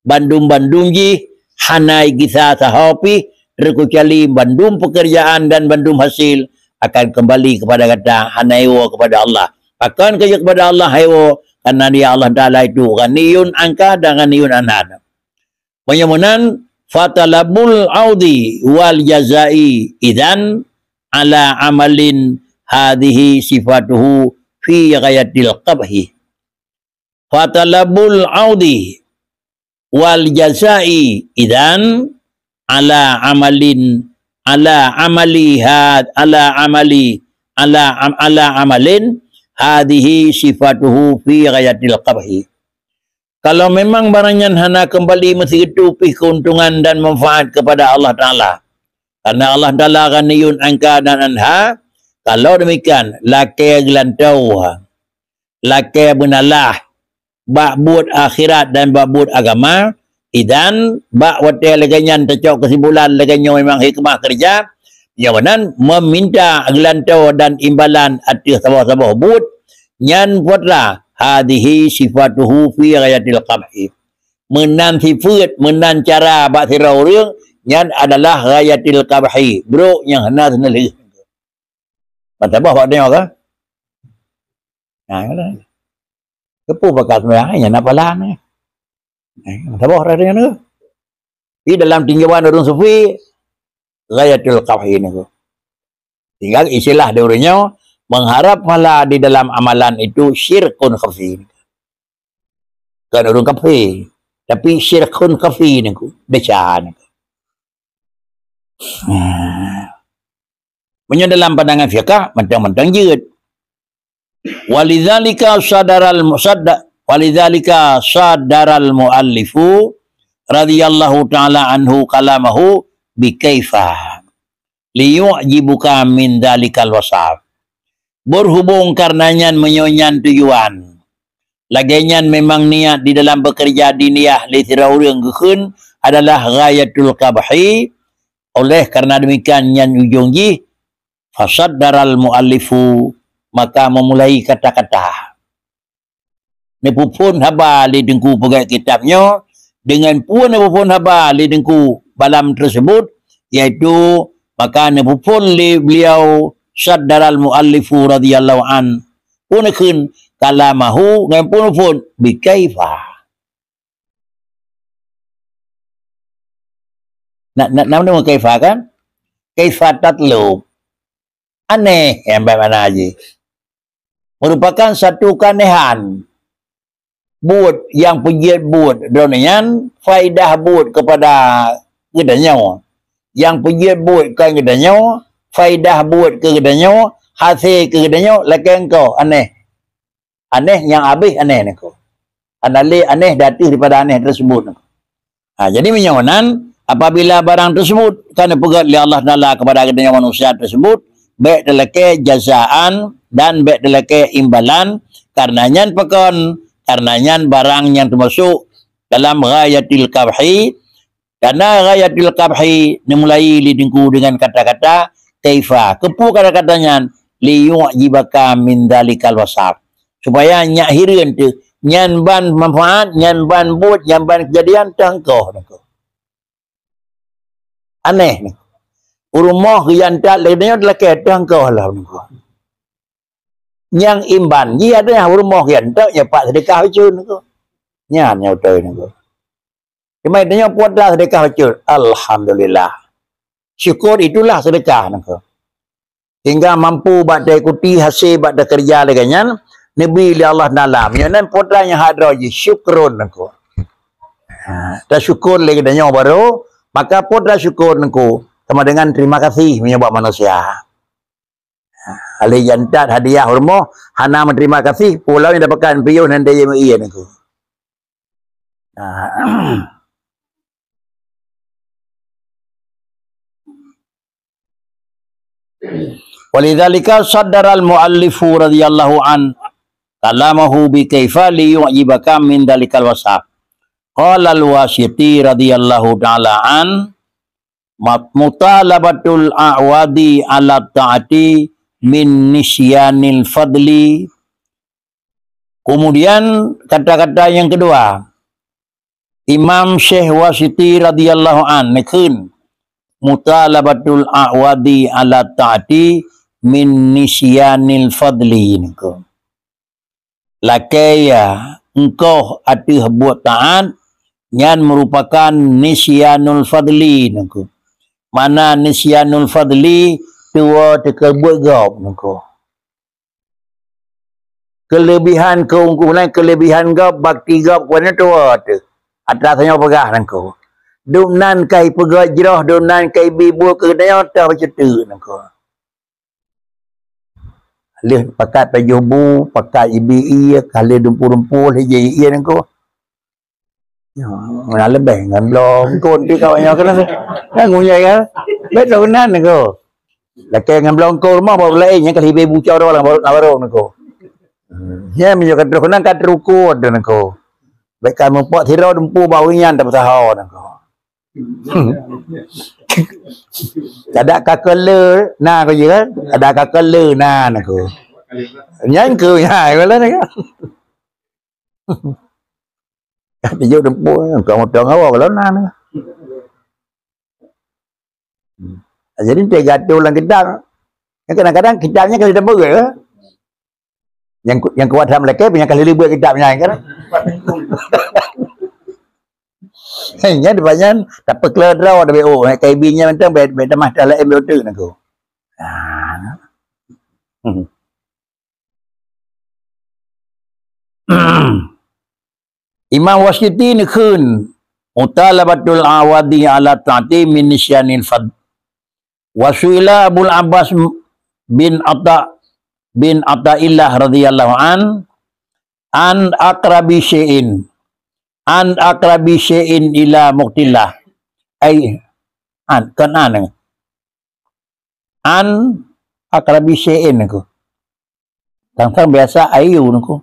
Bandum-bandum jih hana gisa sahoe pih, teukecuali bandum pekerjaan dan bandum hasil akan kembali kepada gata, hana iwoe kepada Allah. Pakon keu jeuet kepada Allah iwoe? Karena Dia Allah Taala itu ghaniyun anka dan ghaniyun anha. Meunyoe meunan, fatalabul audi wal jazai idzan ala amalin hadhihi sifatuhu fi ghayatil qabhi. Fatalabul audi wal jazai idzan ala amalin, ala amali had-, ala amali, ala am-, ala amalin hadhihi sifatuhu fi ghayatil qabhi. Kalau memang barang nyan hana keumbali meusigeutue pih keuntungan dan manfaat keupada Allah Taala, karena Allah Taala ghaniyun anka dan anha, kalau demikian, lakée geulantoe, lakée beunalah bak buet akhirat dan bak buet agama, idzan bak watée lagée nyan teucok keusimpulan lagée nyoe memang hikmah keureuja, nyang meunan meminta geulantoe dan imbalan ateueh saboh-saboh buet, nyan peue atra, hadhihi sifatuhu fi ghayatil qabhi. Meunan sifeuet, meunan cara bak sidroe ureuëng, nyan adalah ghayatil qabhi, brok nyang hana seuneulheueh. Ban saboh bak tanyoe ka? Nah, keupeue baka seumayang nyan na pahala nyan. Ban saboh rasa nyan. Di dalam tinjauan ureuëng sufi, ghayatul qabhi nyan. Tinggal istilah di ureuëng nyoe, mengharap pahala di dalam amalan itu syirkun khafi. Bukan ureuëng kafé, tapi syirkun khafi nyan, desya nyan. Nah. Meunyoe dalam pandangan fiqah, mantong-mantong jeuet. Walidzalika sadaral musadda-, walidzalika sadaral muallifu radhiyallahu ta'ala anhu kalamahu bi kaifa liyu'jibuka min dzalikal wasaf. Berhubung karena nyan, meunyoe nyan tujuan, lagée nyan memang niat di dalam bekerja diniyah lé sidroe ureuëng geukheun adalah ghayatul qabhi, oleh karena demikian nyan ujong jih, fasaddaral muallifu, maka memulai kata-kata. Neupeuphon haba lé Teungku peugét kitab nyoe, deungon peue neupeuphon haba lé Teungku balam tersebut, yaitu maka neupeuphon lé beliau saddaral muallifu radhiyallahu an. Peue neukheun kalamahu ngon peue phon bi kaifa. Na, na, na, na kaifa kan? Kaifa tatlub. Aneh nyang bak makna jih. Merupakan satu keanehan. Buet nyang peujeuet buet droeneuh nyan, faedah buet keupada geutanyoe. Nyang peujeuet buet kon geutanyoe, faedah buet keu geutanyoe, hasé keu geutanyoe, lakée engkau aneh. Aneh nyang habéh aneh niko. Hana lé aneh di ateueh daripada aneh teuseubut niko. Ha, jadi meunyoe nan, apabila barang teuseubut ka neupeugét lé Allah Taala keupada geutanyoe manusia teuseubut, bék talakée jazaan dan bék talakée imbalan, kareuna nyan pakon, kareuna nyan barang nyang teumasok dalam ghayatil qabhi, kareuna ghayatil qabhi neumulai lé Teungku deungon kata-kata kaifa. Keupeue kata-kata nyan? Liyu'jibaka min dzalikal wasaf. Supaya nyak hireuen teuh, nyan ban manfaat, nyan ban buet, nyan ban keujadian teuh engkau, niko. Aneh niko. Urumoh geuyantat lé nyoe lakée teuh engkau lah niko. Nyang imban jih adalah urumoh geuyantat nyoe pat seudeukah bacut niko. Nyan nyang beutôi niko. Cuma tanyoe putra seudeukah bacut. Alhamdulillah. Syukur itulah seudeukah niko. Sehingga mampu bak taikuti hasé bak takeureuja lagée nyan, neubri lé Allah Taala. Meunyoe nan putra nyang hak droe jih, syukrun niko. Ha, tasyukur lé geutanyoe baru, maka putra syukur niko sama dengan terima kasih meunyoe bak manusia. Ha, lé jantat hadiah rumoh, hana meuterima kasih, pulau nyang dapatkan piôh nan dia meuié niko. Ha. Walidzalika saddaral muallifu radhiyallahu an kalamahu bi kaifa liyu'jibaka min dzalikal wasaf. Qala al-Wasiti radhiyallahu ta'ala an, mat-, mutalabatul a'wadi ala ta'ati min nisyanil fadli. Kemudian kata-kata yang kedua, Imam Syekh Wasiti radhiyallahu an neukheun, "Mutalabatul a'wadi ala ta'ati min nisyanil fadli," neukheun. Lakée ya engkoh ateueh buet taát, nyan meurupakan nisyanul fadli, neukheun. Mana nisyanul fadli, tuwoe teukeubeuet gob, neukheun. Keulebihan keunggulan, keulebihan gob, bakti gob, keunan tuwoe teuh. Atra tanyoe peugah nangko. Dum nan kai peugah jroh, dum nan kai bi buet keu tanyoe teuh beuceute nangko. Lheueh pakat pajoh bu, pakat ibi ie, ka lheueh dumpu-dumpu, lheueh jih ie nangko. Ya, na leubeh ngon bloe kon di kawan nyoe keunan. Kan ngunyai kan? Beutôi keunan nangko. Lakée ngon bloe kon rumoh baru laén nyang ka lheueh bucah droe lam barô, lam barô nangko. Hmm. Ya, meunyoe ka troh keunan ka teurukot nangko. Bék ka mupok sidroe dumpu bak ureueng nyan tapeusaho nangko. Kada ka keu le na ko je kan? Kada ka keu le na nangko. Nyan keu nya ko le nangko. Dijok dumpu, ka mutong awak kalau na nangko. Jadi, teuga tu lam kitab. Kadang-kadang kitab nyan ka lheueh tapeugah, eh. Nyang ku-, nyang kuat dalam lakée, nyang ka lheueh buet kitab nyan, kan? Hei, nyan dibanyan, tapeukleur droe, tabe, oh, kai bi nyan mantong, be, be tamah tak laén be uteuk nangko. Ah. Hmm. Imam Wasyiti neukheun, "Mutalabatul awadi ala ta'ti min nisyanil fad." Wa su'ila Abul Abbas bin Atha, bin Athaillah radhiyallahu an, an aqrabi syai'in, an aqrabi syai'in ila muqtillah. Ai, an, kon an. An aqrabi syai'in nangko. Sang-sang biasa ayu nangko.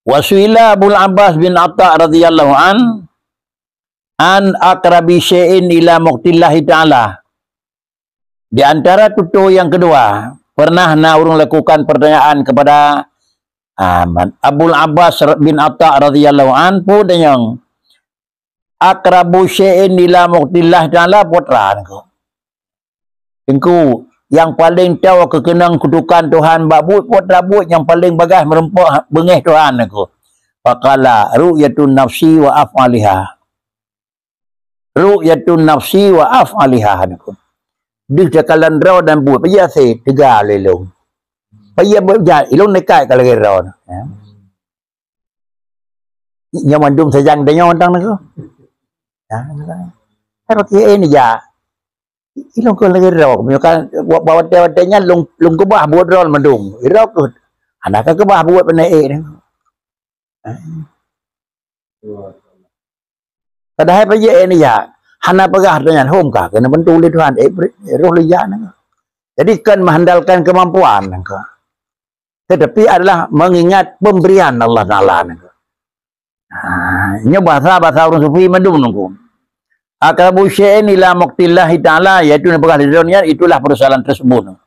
Wa su'ila Abul Abbas bin Atha radhiyallahu an, an aqrabi syai'in ila muqtillahi ta'ala. Di antara tutoe nyang keudua, Pernah na ureuëng lakukan pertanyaan kepada, ah, Abul Abbas bin Atha radhiyallahu anhu, peue tanyong, "Aqrabu syai'in ila muqtillah ta'ala," peue treuk nangku. Teungku, nyang paleng tao keukeunong kutukan Tuhan bak buet, peue treuk buet nyang paleng bagaih meurumpok beungéh Tuhan nangku. Faqala, "Ru'yatun nafsi wa af'aliha." "Ru'yatun nafsi wa af'aliha," nangku. Deuh takalon droe dan buet, peue jih asé teuga lé lôn. Peue jih buet jih, ilôn nekat ka lagée droe. Ya. Nyoe mandum sajan tanyoe tang nangku. Ya. Tapi eh ni ja. Ilôn keuh lagée droe. Meunyoe kan, wa-, wa-, watée-watée nyan lôn, lôn keubah buet droe mandum. Droe keuh. Hana ka keubah buet peunaék nangku. Padahai peue jih eh ni jak, hana peugah tanyan, hom ka keuneuk bantu lé Tuhan, eh, bri-, roh lé jak nangku. Jadi, kon mengandalkan kemampuan nangku. Tetapi adalah mengingat pemberian Allah Taala nangku. Ha, nyoe bahasa-bahasa ureuëng sufi mandum nangku. "Aqrabu syai'in ila muqtillahi ta'ala," yaitu neupeugah lé droe nyan, itulah persoalan tersebut.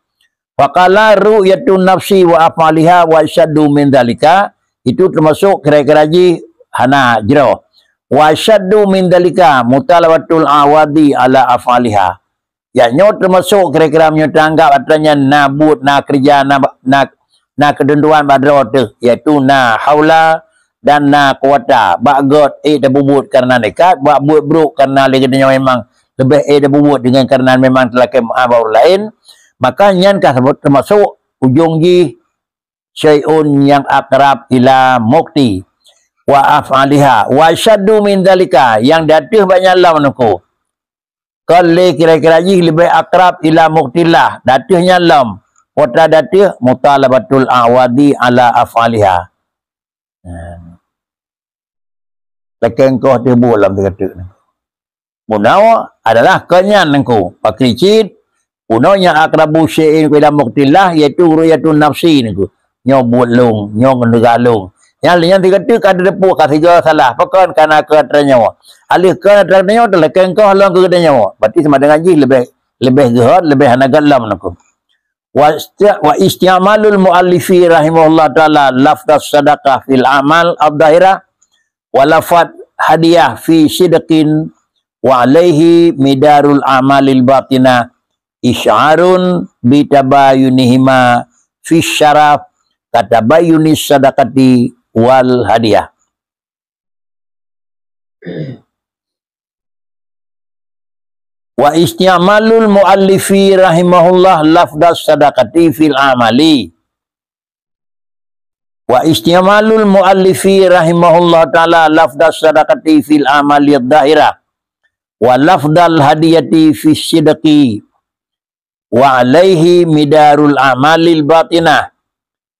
Faqala, "Ru'yatun nafsi wa af'aliha wa asyaddu min dzalika," itu termasuk kira-kira jih hana jroh. "Wa asyaddu min dzalika mutalabatul awadi ala af'aliha." Ya, nyoe termasuk kira-kira meunyoe teuanggab atra nyan na buet, na keureuja, na, na, na keuteuntuan bak droe teuh, yaitu na haula dan na quwata. Bak gét ék tapeubuet kareuna nekat, bak buet brok kareuna lé geutanyoe memang leubeh ék tapeubuet deungon kareuna memang teulakée meu'ah bak ureuëng laén, maka nyan ka termasuk ujong jih syai'un nyang aqrab ila muqti wa af'aliha wa asyaddu min dzalika, nyang di ateueh bak nyan lom nangku. Kon lé kira-kira jih leubeh aqrab ila muqtillah, di ateueh nyan lom. Kota di ateueh mutalabatul awadi ala af'aliha. Nah. Lakée engkoh teuh buet lom teugateuk nangku. Bunoe adalah kon nyan nangku. Pakri cit, bunoe nyang aqrabu syai'in ila muqtillah, yaitu ru'yatun nafsi nangku. Nyoe buet lôn, nyoe ngon leuga lôn. Nyang lé nyan teugateuk ka teudeupue ka sigoe salah. Pakon kana keu atra nyoe. Aleuh kon atra nyoe teulakée engkoh lom keu geutanyoe. Berarti sama dengan jih leubeh, leubeh geuhot, leubeh hana gét lom nangku. Wa isti-, wa isti'malul muallifi rahimahullah ta'ala lafdhas sadaqah fil amal adh-dhahirah wa lafad hadiyah fi sidqin wa alaihi midarul amalil batinah isy'arun bitabayunihima fi syaraf katabayunis sadaqati wal hadiyah. Wa isti'malul muallifi rahimahullah lafdhas sadaqati fil amali. Wa isti'malul muallifi rahimahullah ta'ala lafdhas sadaqati fil amali dhahirah. Wa lafdhal hadiyati fi sidqi. Wa alaihi midarul amalil batinah.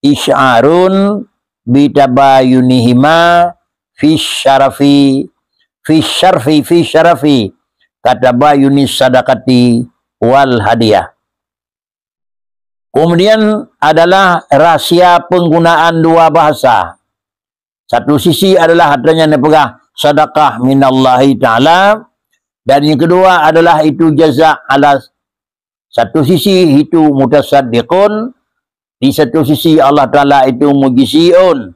Isy'arun bitabayunihima fi syarafi, fi syarfi, fi syarafi. Katabayunis sadaqati wal hadiyah. Kemudian adalah rahsia penggunaan dua bahasa. Satu sisi adalah atra nyan neupeugah sadaqah minallahi ta'ala, dan yang kedua adalah itu jaza ala, satu sisi itu mutasaddiqun, di satu sisi Allah Ta'ala itu mujzi'un.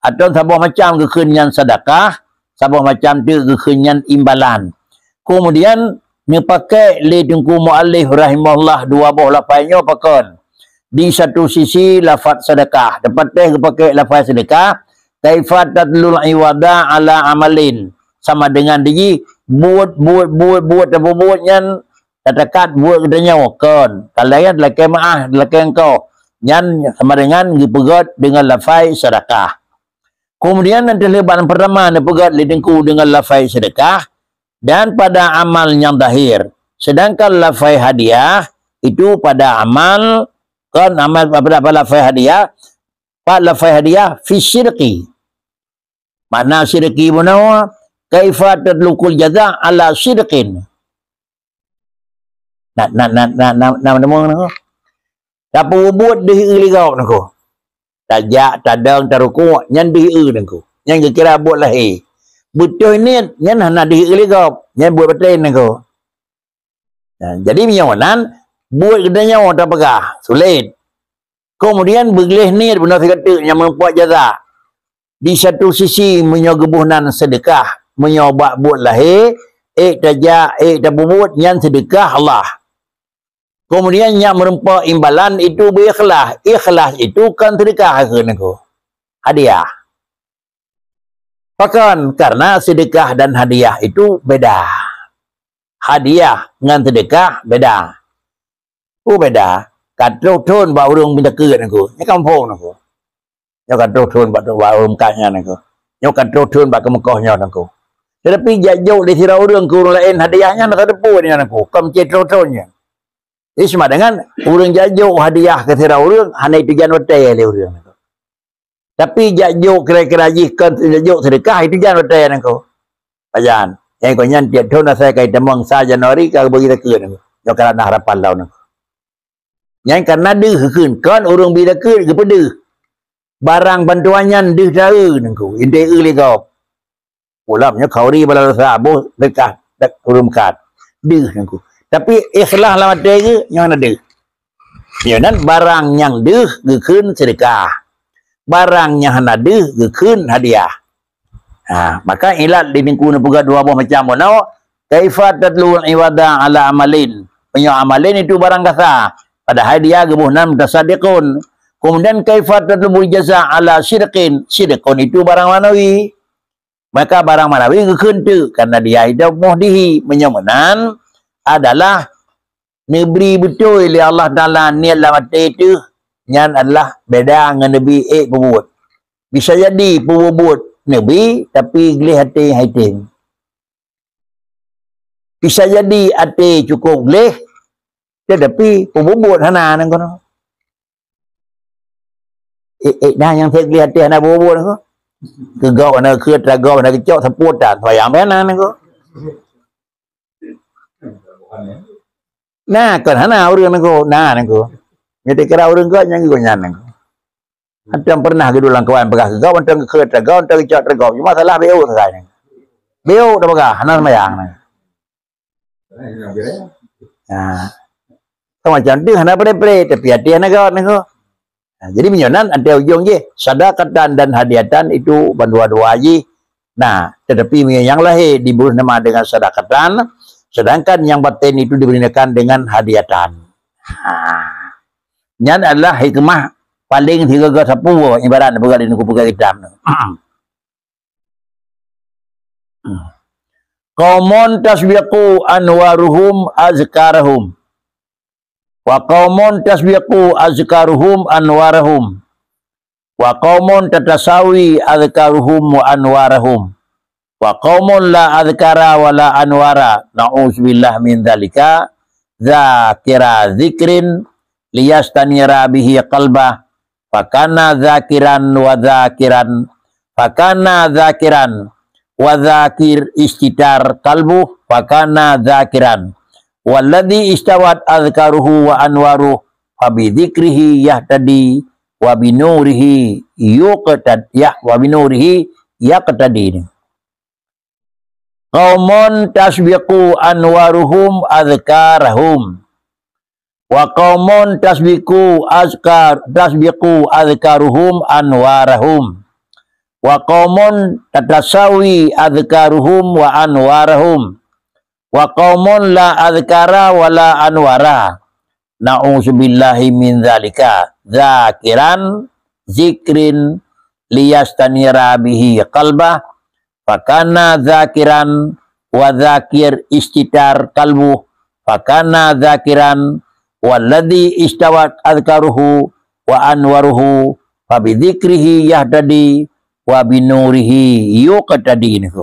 Atau saboh macam geukheun nyan sadaqah, saboh macam teuk geukheun nyan imbalan. Kemudian neupakai lé Teungku Muallif rahimahullah dua boh lafai nyoe pakon. Di satu sisi lafaz sedekah, teupatéh geupaké lafaz sedekah, kaifa tadlul iwada ala amalin, sama dengan dijih buet, buet, buet, buet, tapeubuet nyan tatakat buet geutanyoe kon. Ka laén lakée meu'ah, lakée engkau. Nyan sama dengan geupeugét deungon lafai sedekah. Kemudian nan teuh lé ban pertama neupeugét lé Teungku deungon lafai sedekah dan pada amal nyang zahir. Sedangkan lafai hadiah itu pada amal, kon amal pada, pada lafai hadiah, pat lafai hadiah fi sidqi. Makna sidqi bunoe, kaifa tatlukul jaza ala sidqin. Na, na, na, na, na, na, na, na, na, tapeubuet deuh lé gob nangku. Tajak, tadong, tarukuk, nyan deuh nangku. Nyan geukira buet lahé. Beutôi niet, nyan hana deuh lé gob. Nyan buet baten nangku. Nah, jadi meunyoe nan, buet geutanyoe tapeugah, sulet. Keumudian beugleh niet bunoe sigoe teuk nyang meureumpok jaza. Di satu sisi meunyoe geuboh nan seudeukah, meunyoe bak buet lahé, ék tajak, ék tapeubuet nyan seudeukah Allah. Keumudian nyang meureumpok imbalan itu beuikhlas. Ikhlas itu kon seudeukah kheun Teungku. Hadiah. Pakon? Karena seudeukah dan hadiah itu beda. Hadiah ngon seudeukah beda. Oh beda. Ka troh thon bak ureuëng minta keu Teungku. Nyoe kampung Teungku. Nyoe ka troh thon bak, bak ureuëng kat nyan Teungku. Nyoe ka troh thon bak keumeukoh nyoe Teungku. Tetapi jak jok lé sidroe ureuëng keu ureuëng laén hadiah nyan ka teupeu nyan Teungku. Kon cit troh thon nyan. Jadi sama dengan ureuëng jak jok hadiah keu sidroe ureuëng hana itujan watée lé ureuëng Teungku. Tapi jak jok kira-kira jih kon jak jok seudeukah itujan watée Teungku. Pajan. Nyang kon nyan tiep thon asai kai tamong sa Januari ka bagi takeu Teungku. Nyoe ka ranah harapan lom Teungku. Nyan karena deuh kheun kon ureuëng bi takeu geupeudeuh. Barang bantuan nyan deuh taeu Teungku. Intai eu lé gob. Ulam nyoe khauri bala dosa boh deukah dak ureuëng kat. Deuh Teungku. Tapi ikhlas lam até geuh nyoe hana deuh. Nyoe nan barang nyang deuh geukheun seudeukah. Barang nyang hana deuh geukheun hadiah. Ha, maka ilat di Teungku neupeugah dua boh macam bunoe, kaifa tatlubul iwada ala amalin. Meunyoe amalin itu barang kasa, padahai dia geuboh nan mutasaddiqun. Kemudian kaifa tatlubul jaza ala sidqin. Sidqun itu barang manawi. Maka barang manawi geukheun teuk, karena dia itu muhdihi. Meunyoe meunan adalah neubri beutôi lé Allah Taala niet lam até teuh, nyan adalah beda ngon neubi ék peubuet. Bisa jadi peubuet neubi, tapi gleh até hai tem. Bisa jadi até cukup gleh, tetapi peubuet hana nan kono. Eh, eh, nah nyang saya gleh até hana peubuet ko. Keu gob hana keu, atra gob hana keucok, seupôt tan, sayang bena nan ko. Nah, kon hana ureuëng nangku, nah nangku. Nyoe kira ureuëng keu nyang geuh nyan nangku. Antam pernah geuduek lam kawan peugah keu gob, antam keu teugau, antam keu cok teugau. Cuma salah B O sagai nangku. B O dah peugah, hana sembayang nangku. Nah. Kan macam tu hana pre-pre, tapi hati hana gawat nangku. Nah, jadi meunyoe nan ada ujong jih, sadaqatan dan hadiatan itu bandua-dua jih. Nah, tetapi meunyoe nyang lahé dibeuh nama dengan sadaqatan, sedangkan nyang batin itu diberitakan dengan hadiatan. Ha. Nyan adalah hikmah paling sigoe-goe sapeue ibarat peugah di nangku peugah kitab. Qaumun tasbiqu anwaruhum azkarahum. Wa qaumun tasbiqu azkaruhum anwarahum. Wa qaumun tatasawi azkaruhum wa anwarahum. Wa qaumun la azkara wa la anwara. Na'udzubillah min dzalika. Dzakira dzikrin liyastanira bihi qalbah. Fakana dzakiran wa dzakiran. Fakana dzakiran wa dzakir istitar qalbuh. Fakana dzakiran. Walladzi istawat azkaruhu wa anwaruh, fabidzikrihi yahtadi, wa binurihi yuqtad-, ya, wa binurihi yaqtadi. Qaumun tasbiqu anwaruhum azkarahum. Wa qaumun tasbiqu azkar-, tasbiqu azkaruhum anwarahum. Wa qaumun tatasawi azkaruhum wa anwarahum. Wa qaumun la azkara wa la anwara. Na'udzubillahi min dzalika. Dzakiran, dzikrin, liyastanira bihi qalbah. Fakana dzakiran wa dzakir istitar qalbuh. Fakana dzakiran walladzi istawat azkaruhu wa anwaruhu. Fabidzikrihi yahtadi wa binurihi yuqtadi.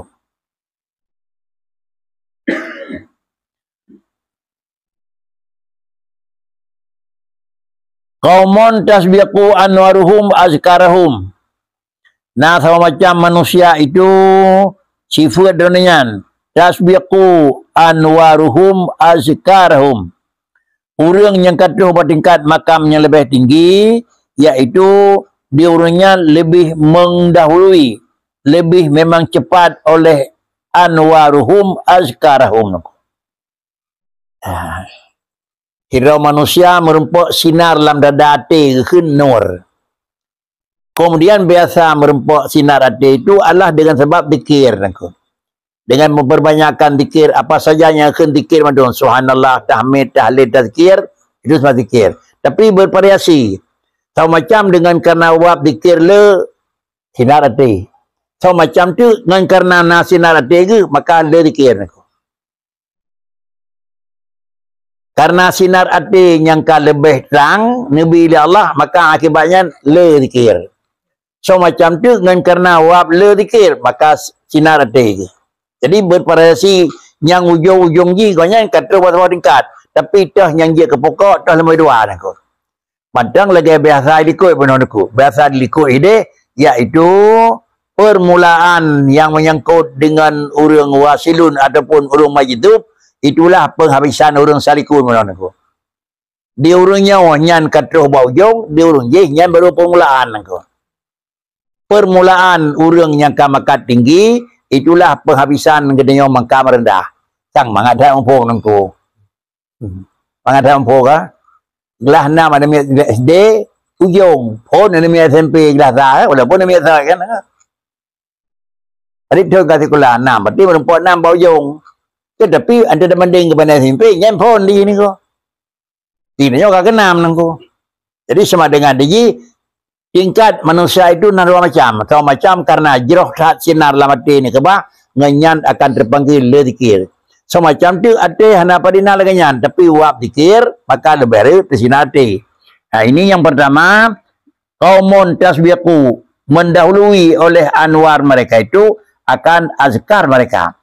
Qaumun tasbiqu anwaruhum azkarahum. Na saboh macam manusia itu sifeuet droeneuh nyan, tasbiqu anwaruhum azkarahum. Ureuëng nyang ka troh bak tingkat makam nyang leubeh tinggi, yaitu di ureuëng nyan leubeh mendahului, leubeh memang cepat oleh anwaruhum azkarahum. Ah. Sidroe manusia meurumpok sinar lam dada até geukheun nur. Kemudian biasa meurumpok sinar até itu adalah dengan sebab zikir, nangku. Dengan memperbanyakkan zikir, apa saja nyang kheun zikir mandum, subhanallah, tahmid, tahlil, tazkir, itu semua zikir. Tapi bervariasi. Saboh macam dengan karena wab zikir le sinar até. Saboh macam tu ngon karena na sinar até geuh, maka le zikir, nangku. Karena sinar até nyang ka leubeh trang neubi lé Allah, maka akibat nyan le zikir. Saboh macam tu ngon karena wab le zikir, maka sinar até geuh. Jadi bervariasi, nyang ujong-ujong jih gobnyan ka troh bak saboh tingkat, tapi toh nyang jeuet keu pokok toh leumah dua, nangku. Mantong lagèe biasa dilikot bunoe, nangku. Biasa dilikot idéh, yaitu permulaan yang menyangkut dengan ureueng wasilun ataupun ureueng majdzub, itulah penghabisan ureueng salikun bunoe, nangku. Di ureueng nyoe nyan ka troh bak ujong, di ureueng jih nyan baru permulaan, nangku. Permulaan ureueng nyang ka mangkat tinggi, itulah penghabisan geutanyoe mangka meureundah. Sang mangat that muphom, nangku. Mangat that muphom ka. Glah nam aneuk miet S D, ujong. Phon aneuk miet S M P glah that, eh, walaupun aneuk miet S M P kan. Jadi thon ka sikula nam, berarti meurumpok nam bak ujong. Tetapi anda dah banding keu banding S M P, nyan phon di ni ko. Di nyoe ka keunam nangku. Jadi sama dengan di jih, tingkat manusia itu na dua macam. Saboh macam karena jroh that sinar lam até ni keubah, ngon nyan akan terpanggil le zikir. Saboh macam tu até hana padina lagèe nyan, tapi wab zikir, maka leubeh reuet teusinar até. Nah, ini yang pertama, qaumun tasbiqu, mendahului oleh anwar mereka itu akan azkar mereka.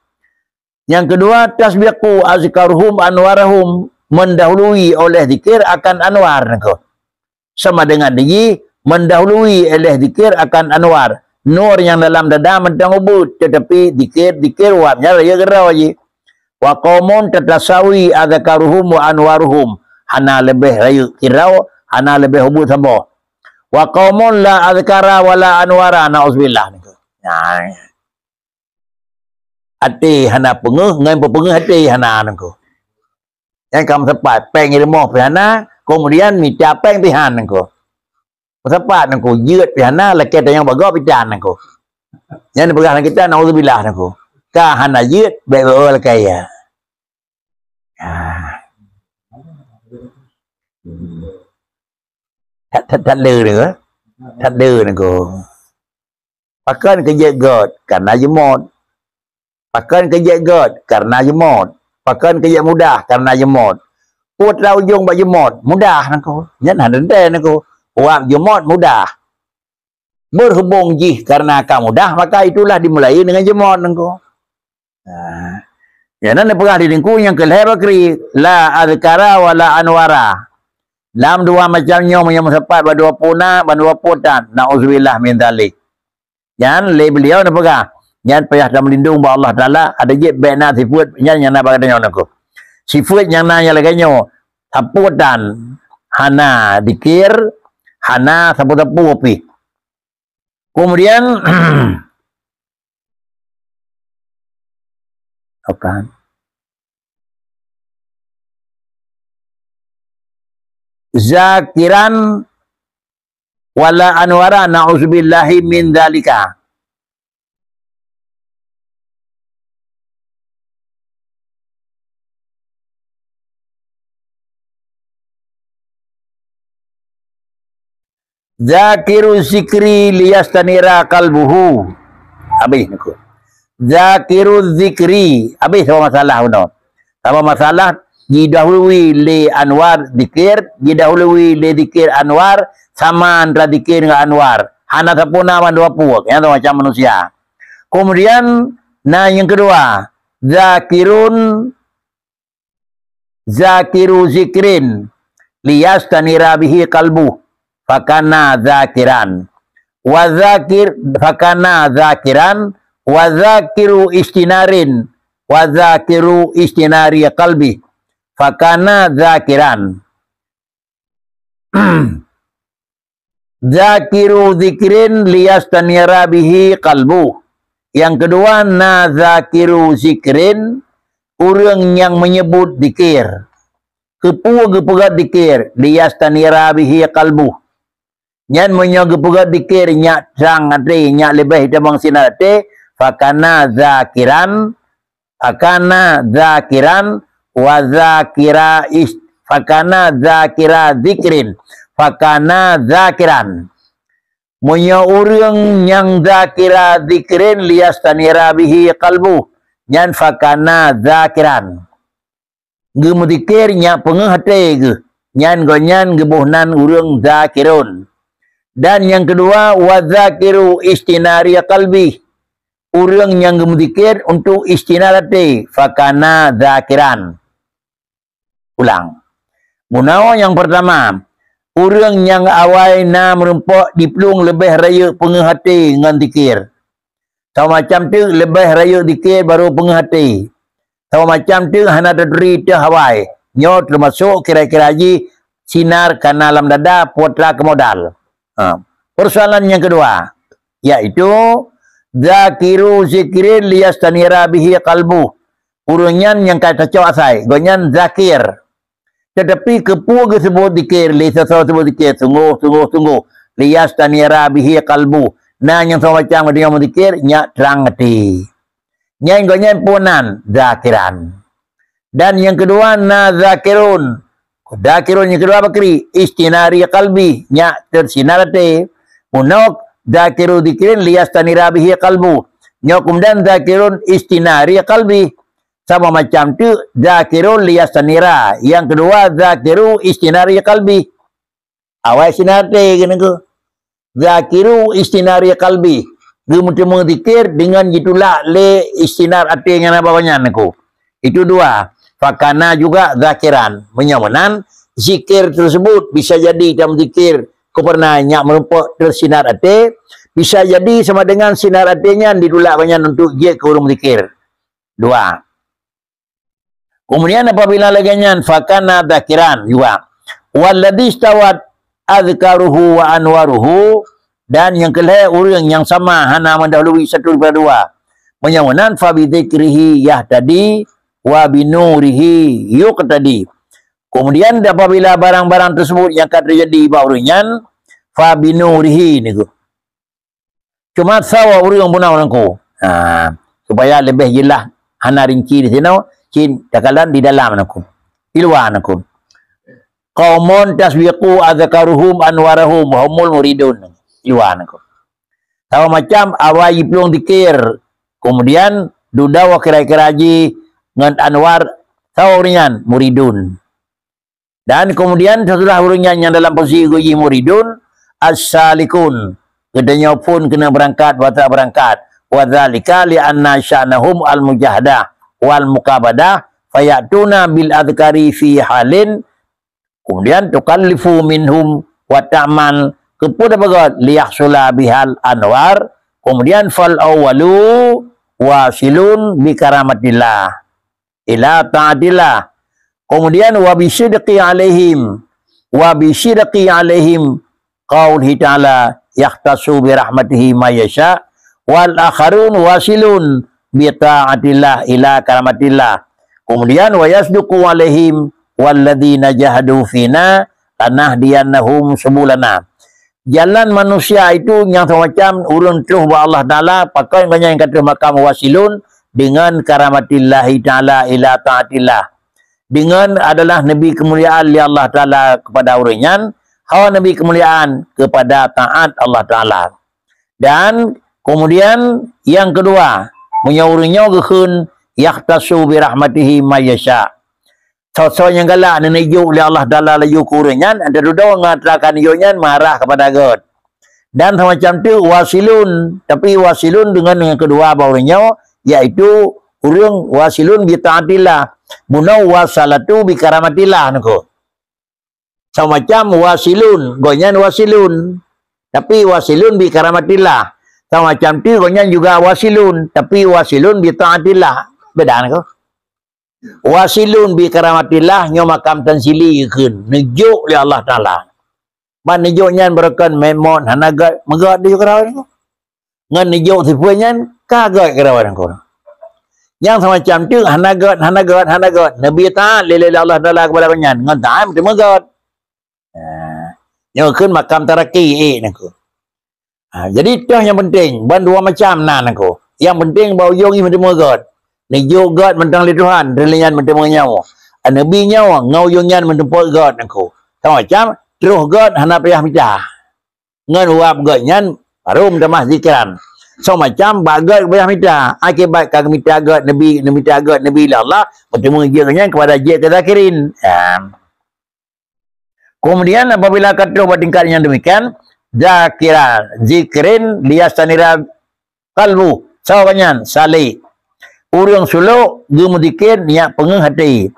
Yang kedua, tasbiqu azkaruhum anwarahum, mendahului oleh zikir akan anwar nangku. Sama dengan di jih, mendahului oleh zikir akan anwar. Nur nyang dalam dada mantong ubit, tetapi zikir, zikir wab nyan rayeuk keudroe jih. Wa qaumun tatasawi azkaruhum wa anwaruhum. Hana leubeh rayeuk keudroe, hana leubeh ubit saboh. Wa qaumun la azkara wa la anwara, na'uzubillah nangku. Nah, até hana peungeuh, ngon peupeungeuh até hana nangku. Nyan ka meusapat, péng i rumoh pih hana, kemudian mita péng pih han nangku. Meusapat nangku, jeuet pih hana, lakèe tanyong bagoe pih tan nangku. Nyan peugah lam kitab, naudzubillah nangku. Ka hana jeuet, bèk bawa lakèe ya. Ah. That, that, that le nangku, eh? That le nangku. Pakon keu jeuet göt? Karena jeumot. Pakon keu jeuet göt? Karena jeumot. Pakon keu jeuet mudah? Karena jeumot. Peue atra ujong bak jeumot? Mudah nangku. Nyan hana teuntèe nangku. Wab jeumot mudah. Berhubung jih karena ka mudah, maka itulah dimulai dengan jeumot nangku. Nah, ya, nyan neupeugah di teungku nyang keu lhèe bakri, la azkara wa la anwara. Lam dua macam nyoe, meunyoe meusapat bak dua po na, bak dua po tan, naudzubillah min dzalik. Nyan lé beliau neupeugah, nyan payah tameulindong bak Allah Taala, adak jeuet bèk na sifeuet nyan nyang na bak geutanyoe nangku. Sifeuet nyang na nyang lagèe nyoe, sapeue tan, hana zikir, hana sapeue-sapeue pih. Kemudian, okan. Zakiran wa la anwara, na'udzubillahi min dzalika. Zakiru zikri liyastanira qalbuhu. Habéh nangku. Zakiru zikri. Habéh saboh masalah bunoe. Saboh masalah jidahului lé anwar zikir, jidahului lé zikir anwar, sama antara zikir ngon anwar. Hana sapeue na mandua puek. Nyan macam manusia. Kemudian, na nyang keudua, zakirun, zakiru zikrin, liyastanira bihi qalbu, fakana zakiran. Wa zakir, fakana zakiran, wa zakiru istinarin, wa zakiru istinari qalbi, fakana zakiran. Zakiru zikrin liyastanira bihi qalbu. Nyang keudua, na zakiru zikrin, ureuëng nyang meunyeubut zikir. Keupeue geupeugét zikir? Liyastanira bihi qalbuh. Nyan meunyoe geupeugét zikir nyak trang até, nyak leubeh itamong sinar até, fakana zakiran, fakana zakiran, wa zakira is-, fakana zakira zikrin, fakana zakiran. Meunyoe ureuëng nyang zakira zikrin liyastanira bihi qalbuh, nyan fakana zakiran. Geumeuzikir nyak peungeuh até geuh, nyan gobnyan geuboh nan ureuëng zakirun. Dan nyang keudua, wa zakiru istinari qalbih. Ureuëng nyang geumeuzikir untuk istinar até, fakana zakiran. Ulang. Meunawa nyang peurtama, ureuëng nyang awai na meurumpok diplueng leubeh rayeuk peungeuh até ngon zikir. Saboh macam teuk leubeh rayeuk zikir barô peungeuh até. Saboh macam teuk hana taturi teuh awai. Nyoe teumasok kira-kira jih sinar kana lam dada putra keumodal. Ha. Persoalan nyang keudua, yaitu, zakiru zikrin liyastanira bihi qalbuh. Ureuëng nyan nyang ka tacok asai, gobnyan zakir. Tetapi keupeue geuseubut zikir, lé soe-soe seubut zikir, sunggoh, sunggoh, sunggoh. Liyastanira bihi qalbuh. Na nyang saboh macam geutanyoe meuzikir, nyak trang até. Nyan gobnyan peue nan? Zakiran. Dan nyang keudua na zakirun. Zakirun nyang keudua bakri, istinari qalbi, nyak teusinar até. Unok zakiru zikrin liyastanira bihi qalbu. Nyoe keumudian zakirun istinari qalbi. Sama macam tu zakirun liyastanira. Nyang keudua zakiru istinari qalbi. Awai sinar até keuneuk. Zakiru istinari qalbi. Geumeuteumé zikir deungon jitulak lé istinar até nyang na bak gobnyan niko. Itu dua. Fakana juga zakiran. Meunyoe meunan, zikir tersebut bisa jadi tamzikir keupeurna nyak meurumpok teusinar até, bisa jadi sama dengan sinar até nyan ditulak gobnyan untuk jeuet keu ureuëng zikir. Dua. Kemudian apabila lagée nyan, fakana dzakiran juga. Walladzi stawat adzkaruhu wa anwaruhu, dan nyang keulhée ureuëng nyang sama hana meudahului satu daripada dua. Meunyoe meunan, fa bidzikrihi yahtadi wa binurihi yuqtadi. Kemudian apabila barang-barang tersebut nyang ka teujadi bak ureuëng nyan, fa binurihi niku. Cuma sawa ureuëng bunoe nangku. Ha, supaya leubeh jeulaih hana rinci di sinoe, cit takalan di dalam nangku. Di luwa nangku. Qaumun tasbiqu adzkaruhum anwarahum wa humul muridun. Di luwa nangku. Sawa macam awai jiplueng zikir, kemudian dudoe kira-kira jih ngon anwar, sawa ureuëng nyan muridun. Dan kemudian sesudah ureuëng nyan nyang dalam posisi geuh jih muridun, as-salikun, geutanyoe pun keuneuk beurangkat, bata beurangkat. Wa dzalika li anna sya'nahum al-mujahadah wal muqabadah, fayatuna bil adzkari fi halin, kemudian tukallifu minhum wa ta'mal, keupeue tapeugah, liyahsula bihal anwar, kemudian fal awwalu wasilun bi karamatillah ila ta'atillah. Kemudian wa bisidqi alaihim, wa bisidqi alaihim, qaulhi ta'ala, yakhtassu bi rahmatihi may yasha, wal akharun wasilun bi ta'atillah ila karamatillah. Kemudian wa yasduqu alaihim, walladzina jahadu fina lanahdiyannahum subulana. Jalan manusia itu nyang semacam ureuëng troh bak Allah Taala, pakon gobnyan ka troh makam wasilun dengan karamatillahi taala ila taatillah. Dengan adalah neubri keumuliaan lé Allah Taala kepada ureuëng nyan, hana neubri keumuliaan kepada taat Allah Taala. Dan kemudian yang kedua, meunyoe ureuëng nyoe geukheun, yakhtassu bi rahmatihi may yasha. Soe-soe nyang galak neujok lé Allah Taala laju keu ureuëng nyan, teududoe ngon teuka neujok nyan meuarah kepada geuh. Dan semacam tu wasilun, tapi wasilun dengan, dengan kedua bak ureuëng nyoe, yaitu ureuëng wasilun bi taatillah, bunoe wasalatu bi karamatillah niko. Semacam wasilun, gobnyan wasilun, tapi wasilun bi karamatillah. Semacam tu gobnyan juga wasilun, tapi wasilun bi taatillah. Beda niko. Wasilun bi karamatillah nyoe makam tansili geukheun, neujok lé Allah Taala. Ban neujok nyan beureukan memon hana gét, meugét di keurawan niko. Ngon neujok sifeuet nyan ka gét keurawan niko. Nyang semacam tu hana gét, hana gét, hana gét. Nabi taat lé, lé Allah Taala kepada gobnyan. Ngon taat meuteumé gét. Ha. Nyoe kheun makam taraki, eh, nangku. Ha, jadi toh nyang penting, ban dua macam na nangku. Yang penting bak ujong jih meuteumé gét. Neujok gét mantong lé Tuhan, lé nyan meuteumé nyoe. Ha, Nabi nyoe ngon ujong nyan meuteumé gét nangku. Semacam troh gét hana payah mita. Ngon uap gét nyan baru meutamah zikran. Semacam bak gét payah mita. Akibat ka geumita gét Nabi, geumita gét Nabi lé Allah, meuteumé jeuet nyan kepada jeuet keu zakirin. Ha. Kemudian apabila ka troh bak tingkat nyang demikian, zakiran, zikrin liyastanira qalbu, sawa nyan, salik. Ureuëng sulok geumeuzikir nyak peungeuh até.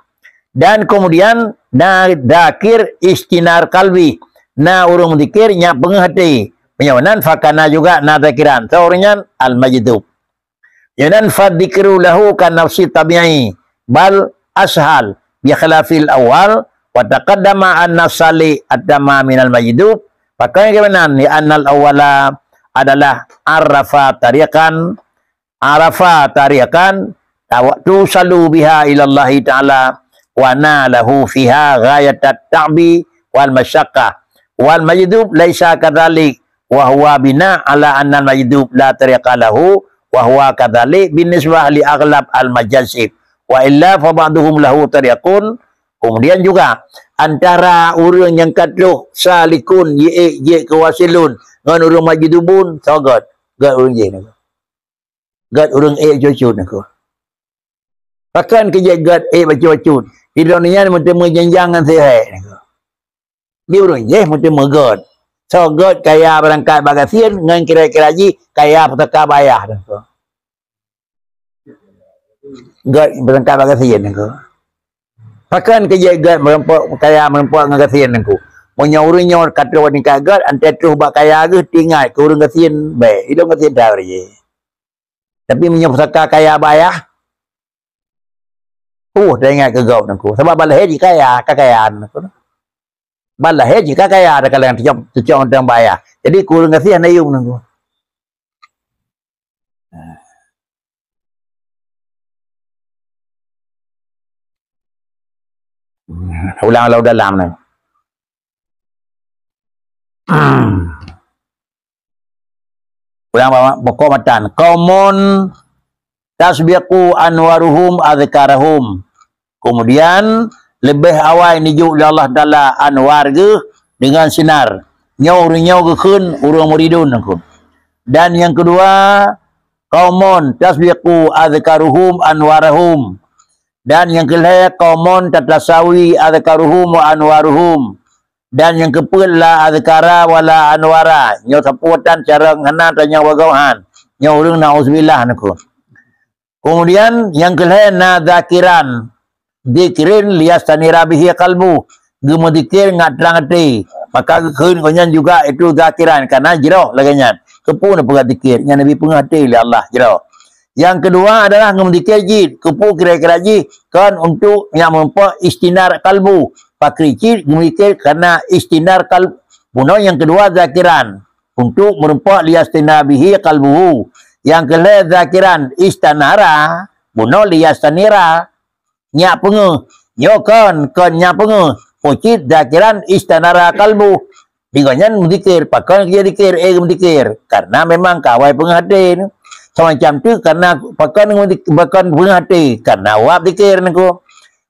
Dan kemudian na zakir istinar qalbi, na ureuëng meuzikir nyak peungeuh até. Meunyoe nan fakana juga na zakiran, sawa ureuëng nyan al-majdub. Nyoe nan fadzikru lahu kan nafsi tabi'i, bal ashal, bi khilafil awal, wa taqaddama anna sali atama minal majdub, pakon keunan li annal awwala adalah arafa tariqan, arafa tariqan, tawa-, tusalu biha ilallahi ta'ala, wa nalahu fiha ghayatat ta'bi wal masyaqqah. Wal majdub laisa kadzalik, wa huwa bina ala annal majdub la tariqa lahu, wa huwa kadzalik binisbah li aghlab al-majazib. Wa illa fa ba'duhum lahu tariqun. Kemudian juga, antara ureuëng nyang ka troh salikun, jiék, jiék keu wasilun, ngon ureuëng majdubun, soe gét, gét ureuëng jih nangku. Gét ureuëng ék bacut-bacut nangku. Pakon keu jeuet gét ék bacut-bacut? Di donya nyan meuteumé janjang ngon sihé nangku. Di ureuëng jih meuteumé gét. Soe gét kaya beurangkat bak gasien ngon kira-kira jih kaya pusaka bak ayah nangku. Gét beurangkat bak gasien nangku. Pakon keu jeuet gét meurumpok kaya meurumpok ngon gasien nangku. Meunyoe ureuëng nyoe ka troh bak tingkat gét, anté troh bak kaya geuh teuingat keu ureuëng gasien bèk. Ilôn gasien that ureuëng jih. Tapi meunyoe pusaka kaya bak ayah, uh, teuingat keu gob nangku. Sabab bak lahé jih kaya, ka kaya nangku. Bak lahé jih ka kaya, takalon teucok, teucok mantong bak ayah. Jadi keu ureuëng gasien hana yuem nangku. Ulang lam dalam ni. Ulang ba-, pokok matan. Qaumun tasbiqu anwaruhum adzkarahum. Kemudian, leubeh awai neujok lé Allah Taala anwar geuh deungon sinar. Nyoe ureuëng nyoe geukheun ureuëng muridun nangku. Dan nyang keudua, qaumun tasbiqu adzkaruhum anwarahum. Dan nyang keulhée, qaumun tatasawi adzkaruhum wa anwaruhum. Dan nyang keupeuet, la adzkara wa la anwara. Nyoe sapeue tan carông hana tanyong bagoe han. Nyoe ureuëng naudzubillah nangku. Kemudian nyang keulhée na dzakiran, dzikrin liyastanira bihi qalbu. Geumeuzikir ngat trang até. Maka geukheun gobnyan juga itu dzakiran, karena jroh lagée nyan. Keupeue neupeugah dzikir? Nyan Nabi peungeuh até lé Allah jroh. Nyang keudua adalah geumeuzikir jih. Keupeue kira-kira jih? Kon untuk nyang meurumpok istinar qalbu. Pakri cit geumeuzikir karena istinar qalb-, bunoe nyang keudua dzakiran. Untuk meurumpok liyastanira bihi qalbuhu. Nyang keulhée dzakiran istanara, bunoe liyastanira. Nyak peungeuh. Nyoe kon, kon nyak peungeuh. Peue cit dzakiran istanara qalbu. Di gobnyan meuzikir. Pakon keu jeuet dzikir, eh, meuzikir. Karena memang ka awai peungeuh até. Semacam tu karena pakon meuzikir, pakon peungeuh até. Karena awak dzikir nangku.